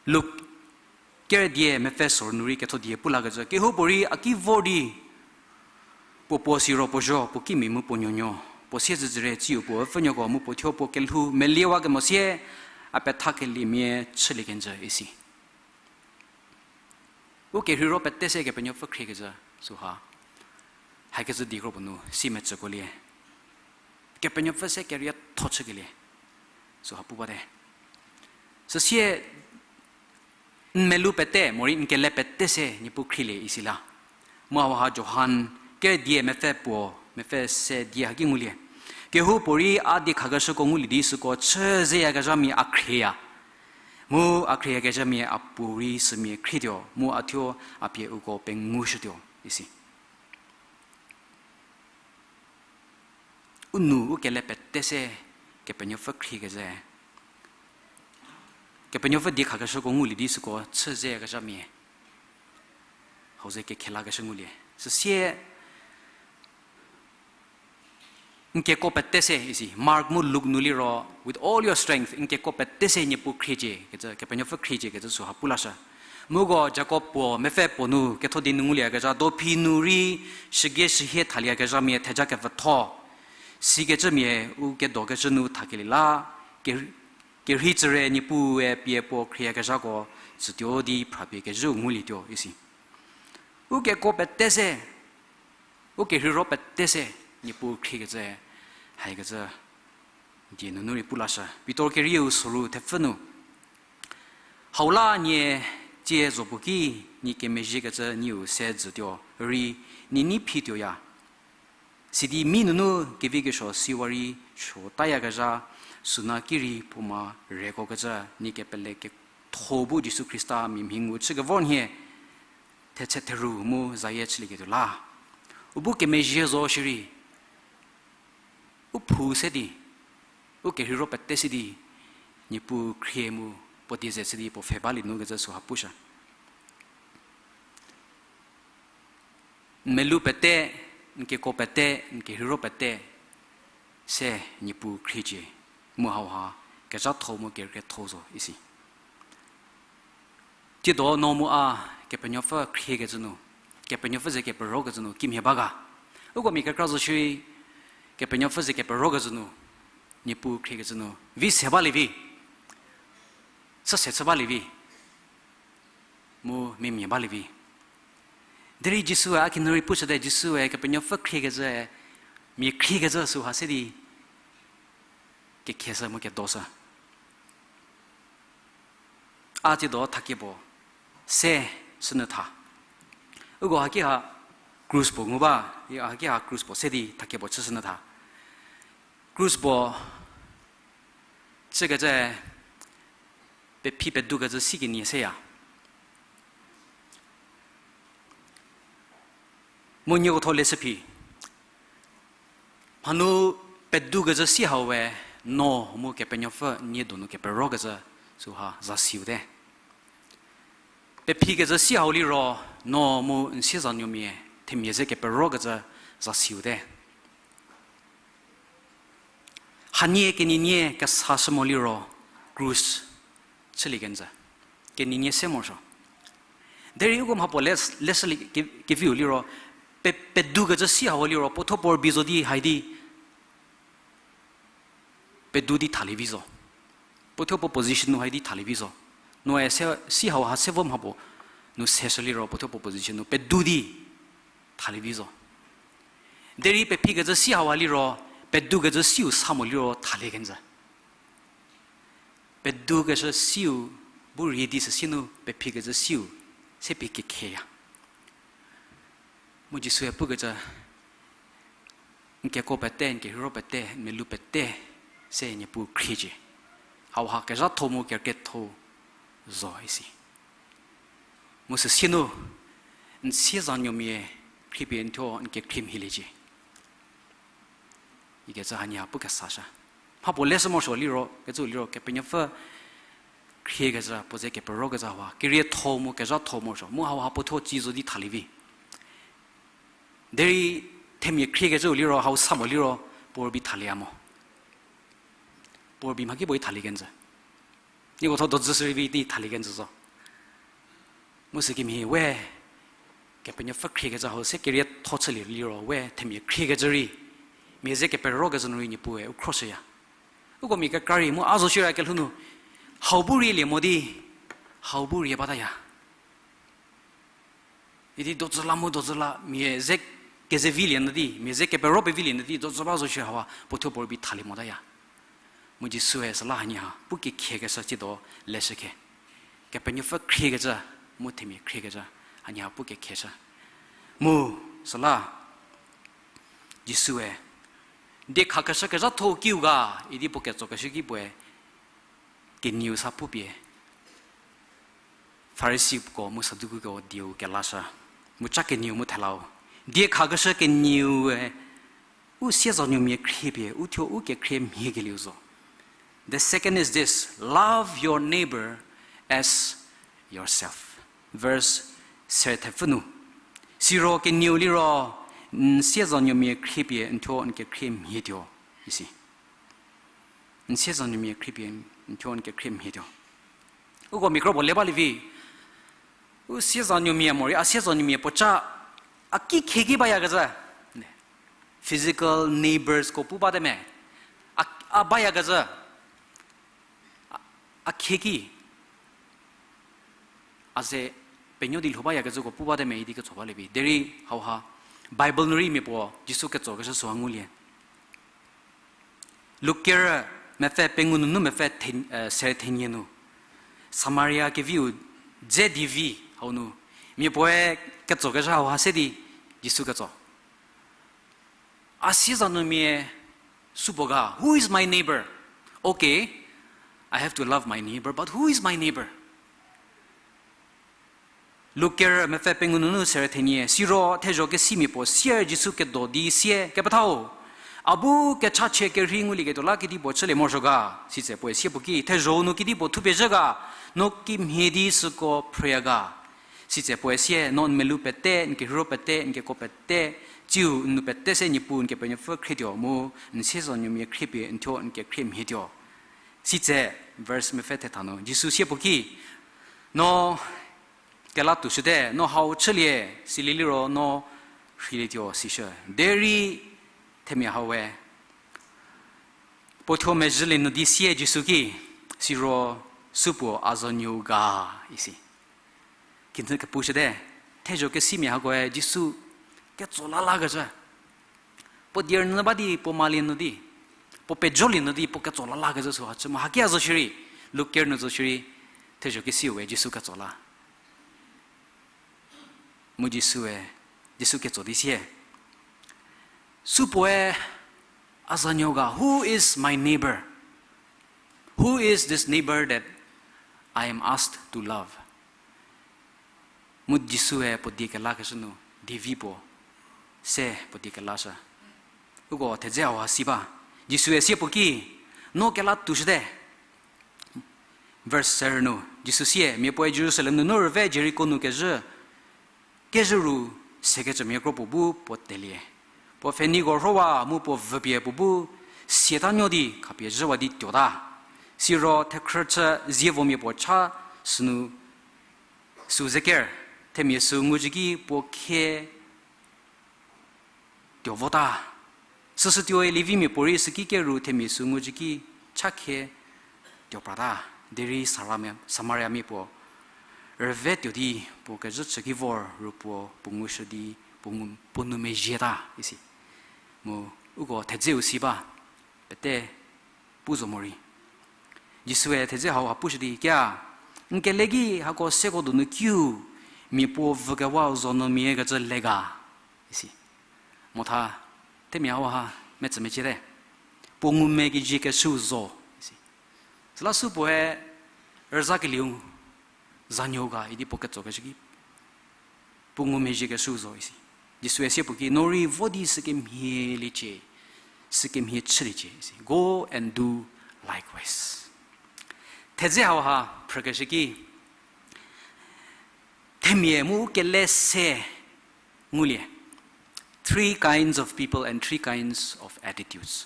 Luk ker die mepfü soru nu rei ketho die pu lakecü, kehoupuorei a ki vor di puo puo siro puo zho, puo kimia mu puo nuonuo, puo siezedzürie tsiu puo üpfhünuoko mu puo thuo puo kelhou meliewakemo sie a pethakeliemia chülie kenjü isi. U kerheiro pete se Kepenuopfü khriekecü süha, hakecü di kro puo nu si mecükolie. Kepenuopfü se kerietho chükelie süha pu bate. Süsie n melou pete morei n kele pete se Niepuu khrielie isi la. Mu hauha Johan ker die mepfü puo, mepfü se die haki ngulie. Kehoupuorei a diekhakeshüko ngulie di süko chü zeyakezhamia a khrieya. Mu a khrieyakezhamia a puorei sümia khrietuo, mu a thuo a pie uko pengushütuo isi. U nou u kele pete se Kepenuopfü khriekecü, Kepenuopfü diekhakeshüko ngulie di süko chü zeyakezhamia hau ze kekhelakeshü ngulie. Süsie n kekuo pete se isi, Mark mu Luk nu liro, with all your strength, n kekuo pete se Niepuu khriecie kecü, Kepenuopfü khriecie kecü süha pu lashü. Muko Jakob puo mepfü puo nu ketho di nu ngulieyakezha, dophi nu rei shügie shühie thalieyakezhamia theja kepfütho sikecümia u kedokecü nu thakelie la, ke, kerhei tsüre Niepuue pie puo khrieyakezhako tsütuo di phrapie kezhüu ngulietuo isi. U kekuo pete se, u kerheiro pete se Niepuu khriekecü, haikecü die nunu rei pu lashü. Pitor kerieu soru thepfü nu, hau la nie tsie zo puo ki, nie kemezhiekecü nieu se jütuo rei, nie nei phituoya. Sidi mi nunu kevikesuo siwa rei suotayakezha, süna ki rei puoma rekokecü nie kepele ke, tho bu Jisu Khrista mia mhi ngu chükevor nhie, thetse theru mu zayie chülieketuo la. U bu kemezhie zo shierei, u phou se di, u kerheiro pete se di, Niepuu khrie mu puo die ze chü di puo pfhe balie nu kecü süha pushü. N melu pete, n keko pete, n kerheiro pete, se Niepuu khriecie, mu hauha kezhatho mu kerükrietho zo isi. Tsiedo no mu a Kepenuopfü khriekecü nu, Kepenuopfü ze keperokecü nu kimhie ba ga? Uko mia kekra zo shierei Kepenuopfü ze keperokecü nu, Niepuu khriekecü nu vi se balie vi, chü se chü balie vi, mu memia balie vi. Derei Jisue a kinu rei pushüte, Jisue Kepenuopfü khriekecü, mia khriekecü süha se di kekheshü mu kedoshü. A tsiedo thakie puo se shünyü tha. Uko haki ha krus puo ngu ba, haki ha krus puo se di thakie puo chüshünyü tha. Krus puo chükecü pephi pedukecü si kenie seya. Mu nieko tho leshü phi. Mhanu pedukecü si hau we, no mu Kepenuopfü nie donu keperokecü süha zasiute. Pephikecü si hau liro, no mu n siezanuomia themia ze keperokecü zasiute. Hanie kenienie kesashü mo liro, krus chülie kenjü. Kenienie se morosuo. Derei uko mhapuo le, leshülie ke, keviu liro, pe, pedukecü si hau liro, puo thuo puo rübei zo di hai di, pedu di thalie vi zo. Puo thuo puo position nu hai di thalie vi zo. Noe se, si hauha se vo mhapuo nu seshü liro, puo thuo puo position nu pedu di thalie vi zo. Derei pephikecü si hauha liro, pedukecü siu sa mo liro thalie kenjü. Pedukecü siu bu rie di süsie nu pephikecü siu se pie kekheya. Mu Jisue pukecü, n keko pete, n kerheiro pete, n melu pete, se Niepuu khriecie. Hauha kezhatho mu kerükrietho zo isi. Mu süsie nu, n siezanuomia khriepie n thuo n kekhrie mhieliecie ikecü hanie ha pu kesashü. Mhapuo leshü morosuo liro, kecü liro, Kepenuopfü khriekecü, puo ze keperokecü hauha kerietho mu kezhatho morosuo. Mu hauha puo thuo ci zo di thalie vi. Derei themia khriekecüu liro, hau sa mo liro, puo rübei thalieya mo. Puo rübei mhakipuorei thalie kenjü. Nieko tho dojü shü rei vi di thalie kenjü zo. Mu sükemhie we, Kepenuopfü khriekecü hau se kerietho chülie liro we themia khriekecü rei, mia ze keperokecü nu rei Niepuue u khroshüya. Uko mia kekra rei mu a zo shierei kelhou nu, hau bu rei lie mo di, hau bu rei bataya. Idi dozü la mu dozü la, mia ze kezevilie nyü di, mia ze kepero pevilie nyü di, dozü ba zo shierei hauha puo thuo puo rübei thalie motaya. Mu Jisue süla hanie ha pu kekhiekeshü tsiedo leshükhe. Kepenuopfü khriekecü, mu themia khriekecü, hanie ha pu kekhieshü. Mu süla Jisue, diekhakeshü kezhatho kiu ga, idi puo ketsokeshü ki puoe, kenieu sa pupie, Farisiko mu Sadukiko dieu kelashü. Mu ca kenieu mu thelau. Diekhakeshü kenieu-e, u siezanuomia khriepie, u thuo u kekhrie mhiekelieu zo. The second is this, love your neighbor as yourself. Verse serethepfü nu. Siro kenieu liro, n siezanuomia khriepie, n thuo n kekhrie mhietuo, isi. N siezanuomia khriepie, n thuo n kekhrie mhietuo. Uko mia kro puo le balie vi. U siezanuomia morei, a siezanuomia puoca, a ki khieki bayakezhü. Physical neighbors ko pu bate me. A, a bayakezhü. A, a khieki. A ze penuo di lhou bayakezhüko pu bate me idi ketso balie vi. Derei hauha, Bible nu rei mia puo Jisu ketsokeshü süha ngulie. Luk kerü mepfü pengou nunu mepfü the-, eh, sere thenie nu. Samaria keviu dze di vi hau nu. Mia puoe ketsokeshü hauha se di Jisu ketso. A siezanuomia supuo ga, who is my neighbor? Okay, I have to love my neighbor, but who is my neighbor? Luk ker mepfü pengou nunu sere thenie, siro thezho kesimia puo sier Jisu kedo di sie, Kepethau, a bu kechachie kerhei ngulieketuo la kedipuo chülie morosuo ga? Sitse puoe sie puo ki, Thezho-u nu kedipuo thupie zhü ga? No kimhie di süko phrüya ga? Sitse puoe sie, No n melou pete, n kerheiro pete, n kekuo pete, tsiu n nou pete se Niepuu n Kepenuopfü khrietuo mu n siezanuomia khriepie n thuo n kekhrie mhietuo. Sitse, verse mepfü thetha nu Jisu sie puo ki, No kelatuoshüte, no hau chülie, silie liro no rheilietuo, sishü. Derei themia haue puo thuo mezhülie nu di sie Jisu ki, Siro supuo a zanuou ga? isi. Kinhü kepushüte, thezho kesimia hakoe Jisu ketso la lakecü. Puo die rünyü ba di, puo malie nu di, puo pejolie nu di, puo ketso la lakecü süha chü mu haki a zo shierei, Luk ker nu zo shierei, thezho kesiu we Jisu ketso la. Mu Jisue, Jisu ketso di sie, Supuoe a zanuo ga? Who is my neighbor? Who is this neighbor that I am asked to love? Mu Jisue puo die kelakeshü nu, dievi puo se puo die kelashü. Uko thedze hauha si ba. Jisue sie puo ki, No kelatuoshüte. Verse ser nu Jisu sie, Mia puoe Jerusalem nunu rüve Jeriko nu kezhü, kezhü ru sekecümia kro puo bu puo telie. Puo pfheneiko rhowa mu puo vüpie puo bu siatanuo di khapie zhüwa di tuota. Siro thekhrüchü zievomia puo cha sünu, süu zeker, themia süu nguzhü ki puo khie tuo vota. Süsütuoi Levimia puorei süki keru themia süu nguzhü ki cha khie tuo prata. Derei Samariamia puo rüve tuo di puo kezhü chü ki vor ru puo puo ngushü di puo, puo nou mezhieta isi. Mu uko thedzeu si ba, pete pu zo morei. Jisue thedze hauha pushü di, Kia, n kele ki hako seko donu kiu mia puo vükewau zo nu mia kecü le ga? isi. Motha, themia hauha metsü meciete. Puo ngumezhie keshüu zo isi. Süla supuoe rüzakelieu zanuo ga idi puo ketsokeshü ki, puo ngumezhie keshüu zo isi. Jisue sie puo ki, No rei vo di sükemhie liecie, sükemhie chüliecie isi. Go and do likewise. Thedze hauha phrükeshü ki, themia mu kele se ngulie. Three kinds of people and three kinds of attitudes.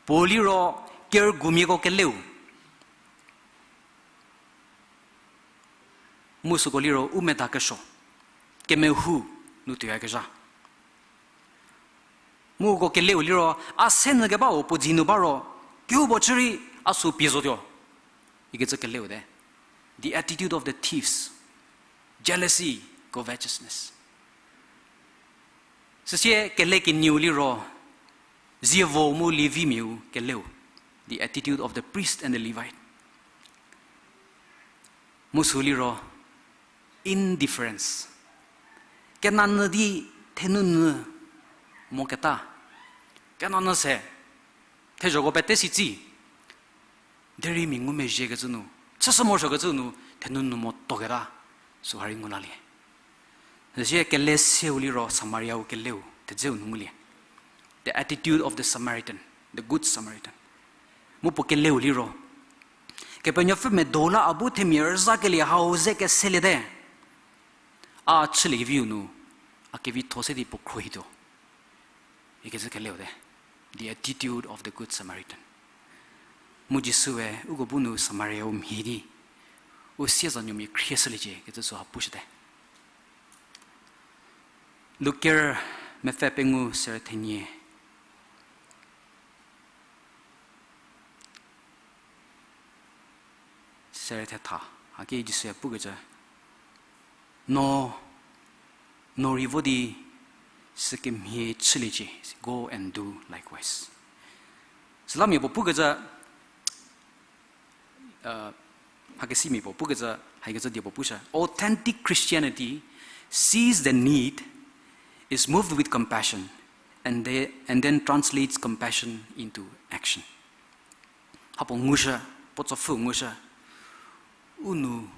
Puo liro kerügumiako keleu. Mu süko liro u medakesuo, kemehou nu tuoyakezha. Mu uko keleu liro, a se nyü kebau puo dzi nu ba ro, kehoupuo chü rei a sü pie zotuo ikecü keleu te. The attitude of the thieves, jealousy, covetousness. Süsie kele kenieu liro, zievo mu Levimiau keleu, the attitude of the priest and the Levite. Mu sü liro, indifference. Kenanyü di thenunu moketa. Kenanyü se, thezhoko pete si tsi, derei mia ngumezhiekecü nu, chüshü morosuokecü nu, thenunu motoketa, süha rei ngu lalie. Süsie kele seu liro Samariau keleu, thedzeu nu ngulie. The attitude of the Samaritan, the good Samaritan. Mu puo keleu liro, Kepenuopfü medo la a bu themia rüzakelie hau ze keseliete. A chüliekeviu nu, a kevitho se di puo khruohituo ikecü keleu te. The attitude of the good Samaritan. Mu Jisue uko bu nu Samariau mhie di, u siezanuomia khrieshüliecie ikecü süha pushüte. Luker mepfü pengou sere thenie, sere thetha, haki Jisue pukecü, No, no rei vo di sükemhie chüliecie, go and do likewise. Süla mia puo pukecü, hakesimia puo pukecü, haikecü die puo pushü. Authentic Christianity sees the need, is moved with compassion, and, they, and then translates compassion into action. Hapuo ngushü, puo tsopfü ngushü, u nou,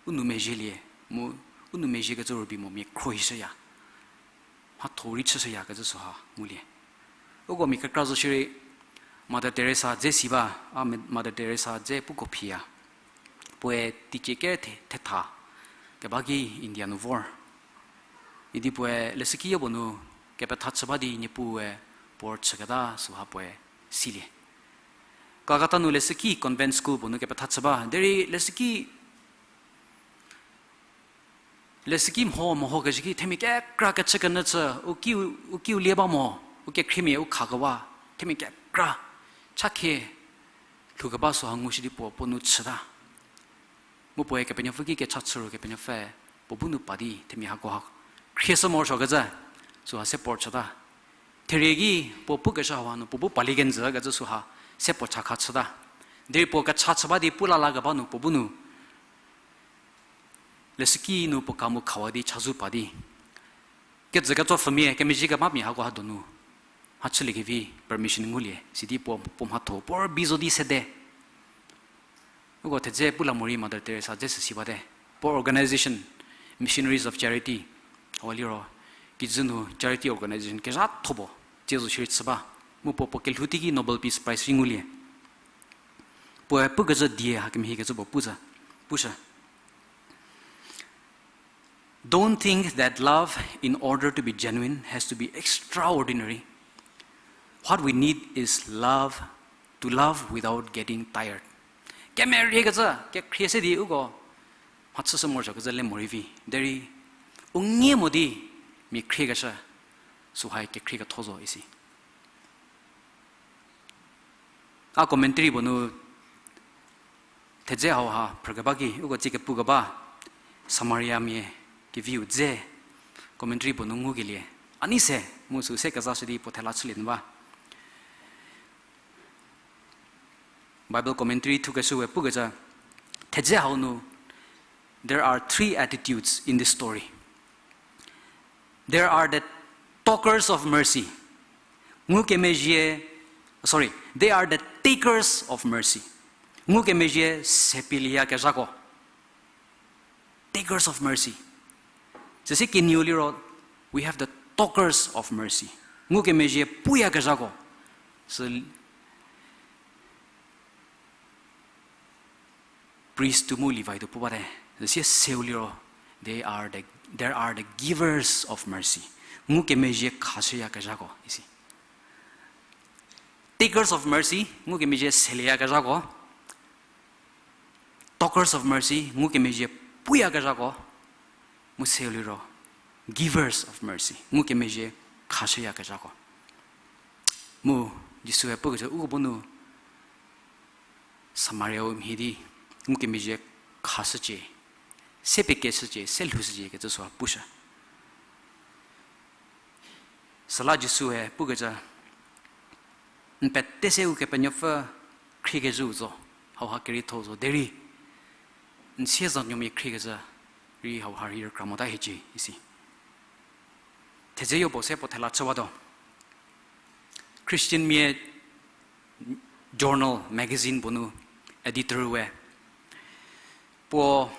u nou mezhielie, mu u nou mezhiekecü rübei mo mia khruohishüya. Mhatho rei chüshüyakecü süha ngulie. Uko mia kekra zo shierei Mother Teresa dze si ba, a me-, Mother Teresa dze puko phiya. Puoe teicie kere the-, thetha keba ki India nu vor. Idi puoe leshüki yopuo nu kepetha chü ba di Niepuue puo rüchüketa süha puoe silie. Calcutta nu leshüki convent school puo nu kepetha chü ba. Derei leshüki Leshüki mho mehokezhü ki themia kekra kechükenyü chü, u kiu, u kiu lie ba mo, u kekhriemia u khakewa, themia kekra chakhie lhoukeba süha ngushü di puo, puo nu chüta. Mu puoe Kepenuopfü ki kecha chü ro Kepenuopfü puo bu nu pa di themia hako ha khrieshü morosuokecü süha se puo chüta. Therie ki puo pukeshü hau nu puo bu palie kenjükecü süha se puo chakha chüta. Derei puo kecha chü ba di pu lalakeba nu puo bu nu leshüki nu puo ka mu khawa di chazou pa di, kejü ketso pfhümia, kemezhie kebamia hako ha donu mhachüliekevi permission ngulie, sidi puo, puo mhatho puo rübei zo di sede. Uko thedze pu la morei Mother Teresa dze süsi bate. Puo organization, Missionaries of Charity, hau liro kijü nu charity organization kezhathopuo tsie zo shierei chü ba. Mu puo, puo kelhou teiki Nobel Peace Prize rei ngulie. Puoe pukecü die hakemhiekecü puo pu zü, pushü. Don't think that love, in order to be genuine, has to be extraordinary. What we need is love, to love without getting tired. Kemeriekecü, kekhrie se di uko mhachüshü morosuokecü le morei vi. Derei, u ngie mo di mia khriekeshü, süha kekhrie ketho zo isi. A commentary puo nu thedze hauha phrükeba ki, uko tsie kepukeba, Samariamia keviu dze, commentary puo nu ngukelie. A nei se, mu sü se kezashü di puo thela chülie nu ba. Bible commentary thukeshüe pukecü, thedze hau nu, there are three attitudes in this story. There are the talkers of mercy. Ngukemezhie, sorry, they are the takers of mercy. Ngukemezhie se pielieyakezhako. Takers of mercy. Süsie kenieu liro, we have the talkers of mercy. Ngukemezhie puyakezhako. Sü priest-u mu Levi-u pu bate. Süsie seu liro, they are the, there are the givers of mercy. Ngukemezhie khashüyakezhako isi. Takers of mercy, ngukemezhie selieyakezhako. Talkers of mercy, ngukemezhie puyakezhako. Mu seu liro, givers of mercy, ngukemezhie khashüyakezhako. Mu Jisue pukecü uko bu nu Samariau mhie di ngukemezhie khashücie, se pekeshücie, se lhoushücie kecü süha pushü. Süla Jisue pukecü, n pete se Ukepenuopfü khriekezhüu zo, hauha kerietho zo derei, n siezanuomia khriekezhü rei hauha rei rükra mota hiecie isi. Thedze yopuo se puo thela chüwatuo. Christianmia journal, magazine puo nu editor-e puo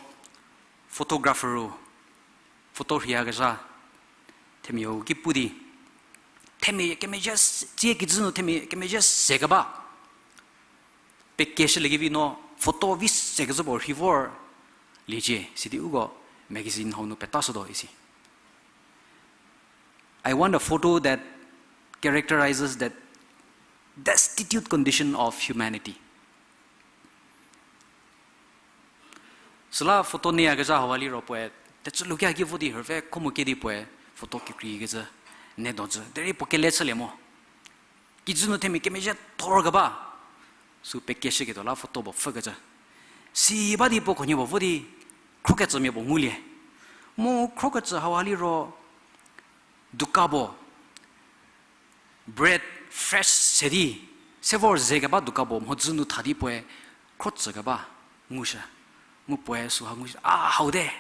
photographer-u photo rheiyakezha themiau ki pu di, themia kemezhie s-, tsie kijü nu themia kemezhie sekeba pekeshüliekevi no photo vi sekecü puo rhei vor liecie, sidi uko magazine hau nu petashütuo isi. I want a photo that characterizes that destitute condition of humanity. Süla photo neyakezha hauha liro puoe, tecü lukia ki vo di hürüve kho mo ke di puoe, photo kekreikecü, ne dojü. Derei puo kele chülie mo. Kijü nu themia kemezhie thor keba. Sü pekeshüketuo la photo puo pfhükecü. Si ba di puo khunhie puo vo di, khrokecümia puo ngulie. Mu khrokecü hauha liro, dukan puo, bread fresh se di, se vor ze keba dukan puo mhodzü nu tha di puoe, khrotsü keba ngushü. Mu puoe süha ngushü, a, hau te.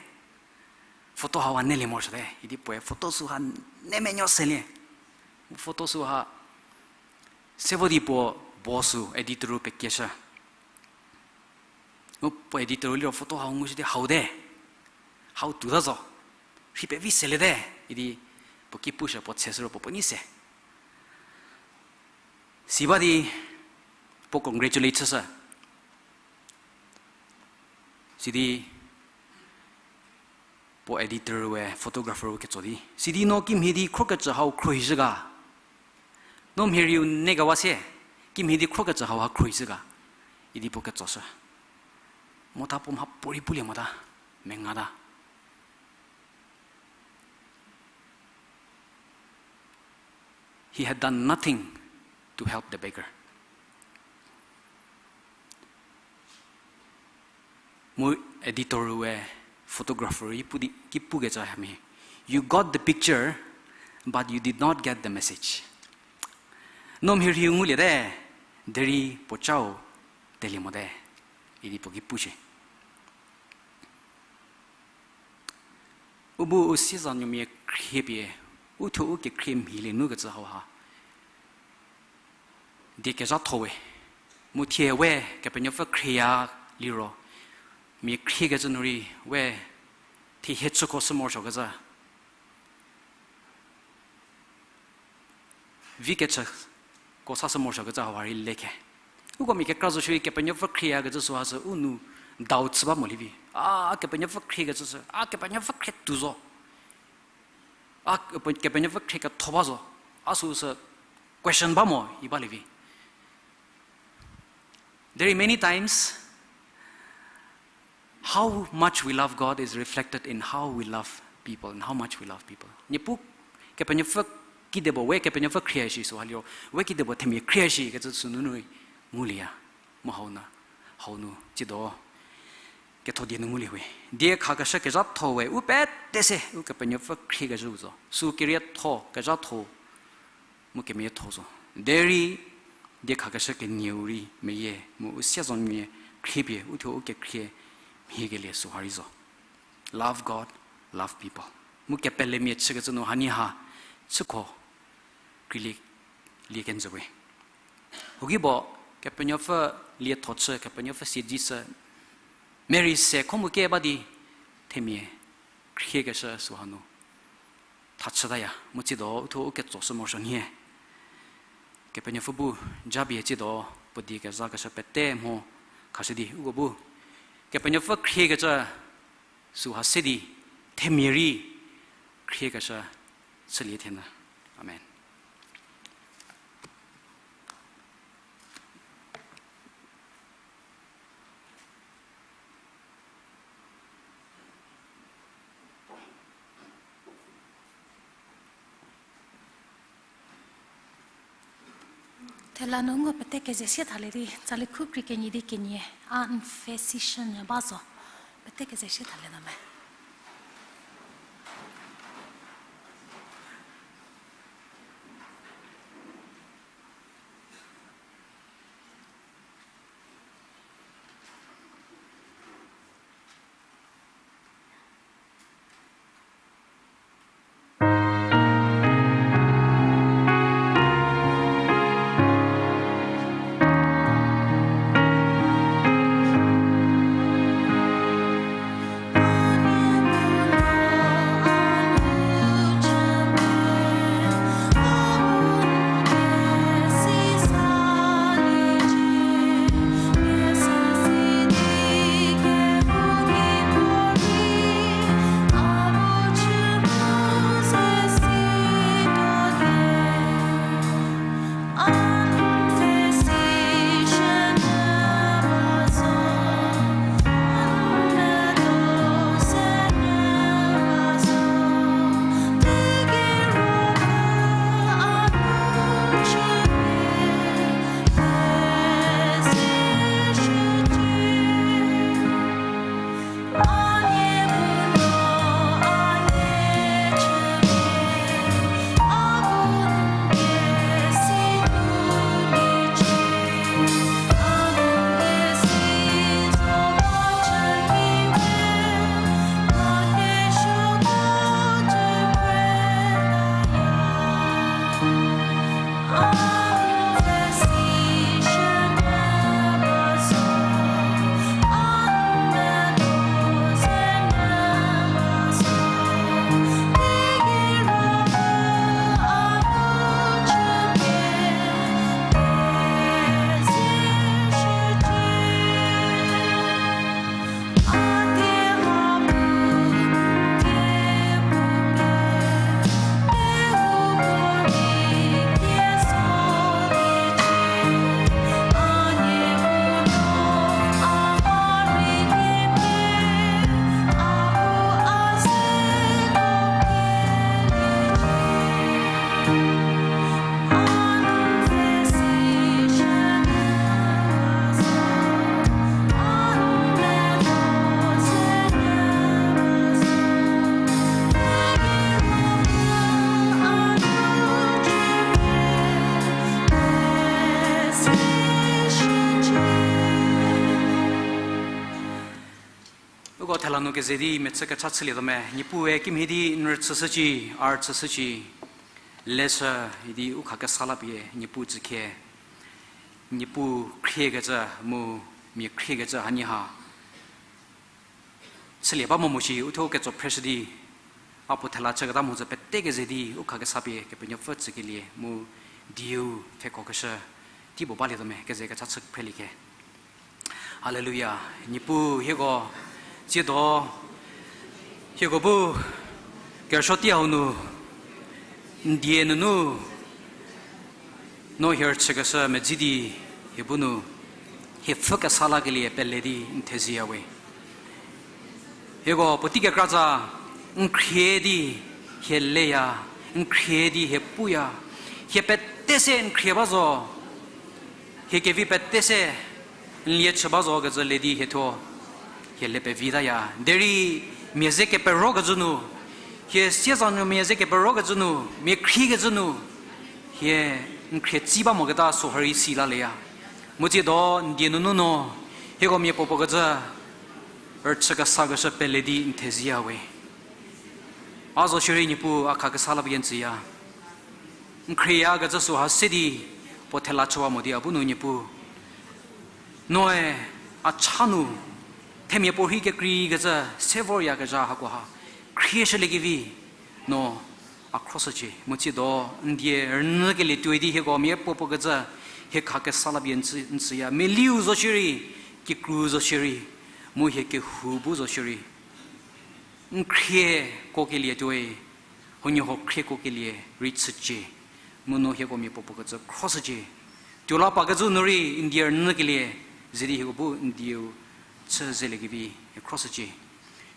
Photo hauha nelie morosuote. Idi puoe photo süha ne menuo selie. Mu photo süha se vo di puo boss-u editor-u pekeshü. Mu puo editor-u liro photo hau ngushü di hau te. Hau tuota zo. Rhi pevi seliete, idi puo ki pushü puo tsheshü ro puo puo nyi se. Si ba di puo congratulate chüshü. Sidi puo editor we, photographer we ketso di, sidi no kimhie di khrokecü hau khruohishü ga? No mhie rei u ne ga wa sie, kimhie di khrokecü hau ha khruohishü ga? Idi puo ketsoshü. Mota puo mha puorei pulie mota, mengata. He had done nothing to help the beggar. Mu editor we, photographer ki pu di, ki pukecü hamhie, you got the picture, but you did not get the message. No mhie rei u nguliete, derei puo cau telie mote, idi puo ki pushie. U bu u siezanuomia khriepie, u thuo u kekhrie mhilie nukecü hauha die kezhatho we, mu thie we Kepenuopfü khrieya liro, mia khriekecü nu rei we thie hie chüko shü morosuokecü, vi kechüko sashü morosuokecü hauha rei lekhe. Uko mia kekra zo shierei Kepenuopfü khrieyakecü süha sü u nu doubt chü ba molie vi. A, a Kepenuopfü khriekecü sü, a Kepenuopfü khrie tuo zo. A Kepe-, Kepenuopfü khrie ketho ba zo. A süu sü question ba mo, i balie vi. There are many times how much we love God is reflected in how we love people and how much we love people. Niepuu Kepenuopfü kidipuo we Kepenuopfü khrie shi süha liro, we kidipuo themia khrie shikecü sünunu rei ngulieya. Mu hau nu, hau nu tsiedo ketho die nu ngulie we. Die khakeshü kezhatho we u pete se Ukepenuopfü khriekeshüu zo. Sü kerietho, kezhatho, mu kemiatho zo. Derei die khakeshü kenieu rei meyie mu u siezanuomia khriepie u thuo u kekhrie mhiekelie süha rei zo. Love God, love people. Mu kepelemia chükecü nu hanie ha chüko kreilie, lie kenjü we. Huoki bo Kepenuopfü lietho chü, Kepenuopfü siedze chü, Mary se kho mu ke ba di themia khriekeshü süha nu thachütaya, mu tsiedo u thuo u ketsoshü morosuo nhie. Kepenuopfü bu japie tsiedo puo die kezhakeshü pete mho khashü di uko bu Kepenuopfü khriekecü süha se di themia rei khriekeshü chülie thenyü. Amen. Thela nu ngo pete keze sie thalie di, tsali khu krie kenyi di kenie, a n physician ba zo, pete keze sie thalie ta me. No keze di mechü kecha chülietuo me, Niepuue kimhie di n rüchüshücie, a rüchüshücie, leshü idi u khakesa la pie Niepuu tsükhie, Niepuu khriekecü mu mia khriekecü hanie ha chülie ba mo mo shi, uthuo ketso phreshü di, a puo thela chüketa mhodzü pete keze di u khakesa pie Kepenuopfü tsükelie mu dieu pfhekokeshü tei puo balietuo me, keze kecha chü phreliekhe. Haleluya. Niepuu hieko tsiedo, hieko bu kerüsuo tei hau nu, n die nunu, no hie rüchükeshü medzi di, hie bu nu, hie pfhü kesa lakelie pele di n theziya we. Hieko puotei kekratsa, n khrie di hie leya, n khrie di hie puya, hie pete se n khrie ba zo, hie kevi pete se n lie chü ba zo kecü le di hie thuo, hie le pevitaya. Derei mia ze keperokecü nu, hie sieza nu mia ze keperokecü nu, mia khriekecü nu, hie n khrie tsi ba moketa süha rei si laleya. Mu tsiedo n die nunu no, hieko mia puo puo kecü, rüchü kesakeshü pele di n theziya we. A zo shierei Niepuu a khakesa la pie n tsüya. N khrieyakecü süha se di puo thela chüwa mo di a bu nu Niepuu, noe a cha nu themia puorhi kekreikecü se voryakezha hakoha khrieshüliekevi no a khroshücie. Mu tsiedo n die rünyükelie tuoi di hieko mia puo puo kecü, hie khakesa la pie n tsü, n tsüya. Meliu zo shierei, kikru zo shierei, mu hie kehou bu zo shierei, n khriekuokelie tuoi, huoniehuo khriekuokelie rei chücie. Mu no hieko mia puo puo kecü khroshücie. Tuo la pa kecü nu rei n die rünyükelie ze di hieko bu n dieu chü zeliekevi hie khroshücie.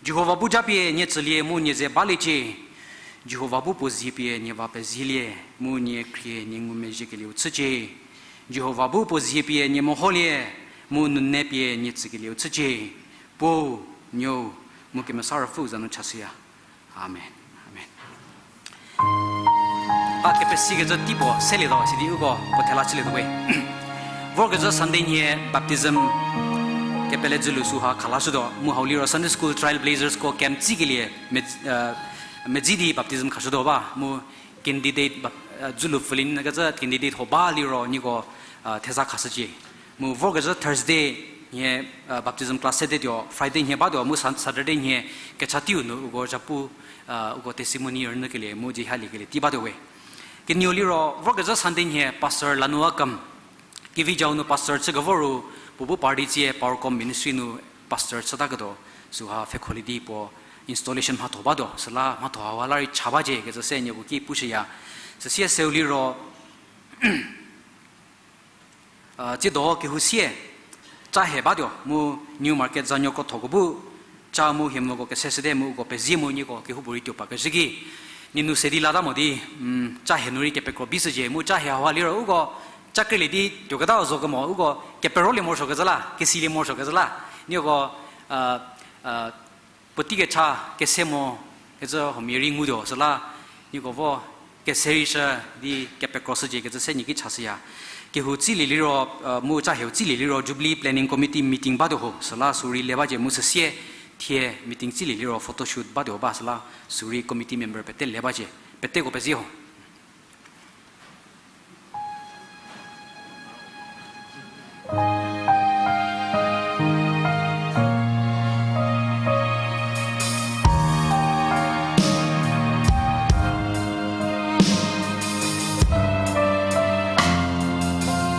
Jihova bu japie nie tsülie mu nie ze baliecie. Jihova bu puo zie pie nie va pezielie, mu nie khrie nie ngumezhiekelieu chücie. Jihova bu puo zie pie nie meholie, mu nune pie nie tsükelieu chücie. Puo, Nuou, mu Kemesa Ruopfüu za nu chashüya. Amen. Amen. A kepesikecü tei puo selietuo, sidi uko puo thela chülietuo we. Vorkezhü Sunday nhie baptism kepele dzülu süha khalashütuo, mu hau liro Sunday School Trailblazersko camp tsikelie medzi di baptism khashütuo ba, mu candidate dzülu pfhülie nyü kecü candidate huo ba liro nieko theza khashücie. Mu vorkezhü Thursday nhie baptism class sedetuo, Friday nhie batuo, mu Saturday nhie kecha teiu nu uko zhapu, uko testimony rünyükelie mu dzie haliekelie tei batuo we. Kenieu liro vorkezhü Sunday nhie Pastor Lanuakam, Kevijau nu pastor chükevo ru, puo bu party tsie Powercom Ministry nu pastor chütaketuo, süha pfhekholie di puo installation mhatho batuo, süla mhatho hauha la rei cha bacie kecü se nieko ki pushüya. Süsie seu liro tsiedo kehou sie, ca hie batuo mu New Market zanuo krothoko bu, ca mu hie mvüko keseshüte mu uko pezie mu nieko kehoupuorei tuo pa kezhü ki, nie nu se di lata mo di, ca hie nu rei kepekro bishücie mu ca hie hauha liro uko, ca krelie di tuoketa zo kemo uko keperolie morosuokecü la, kesilie morosuokecü la, nieko puotei kecha kese mo kecü huomia rei ngutuo süla, nieko vo kese rei shü di kepekroshücie kecü se nie ki chashüya. Kehou tsilie liro, mu ca hieu tsilie liro Jubilee Planning Committee meeting batuo ho süla sü rei le bacie mu süsie thie meeting tsilie liro photoshoot batuo ba süla sü rei committee member pete le bacie. Peteko pezie ho.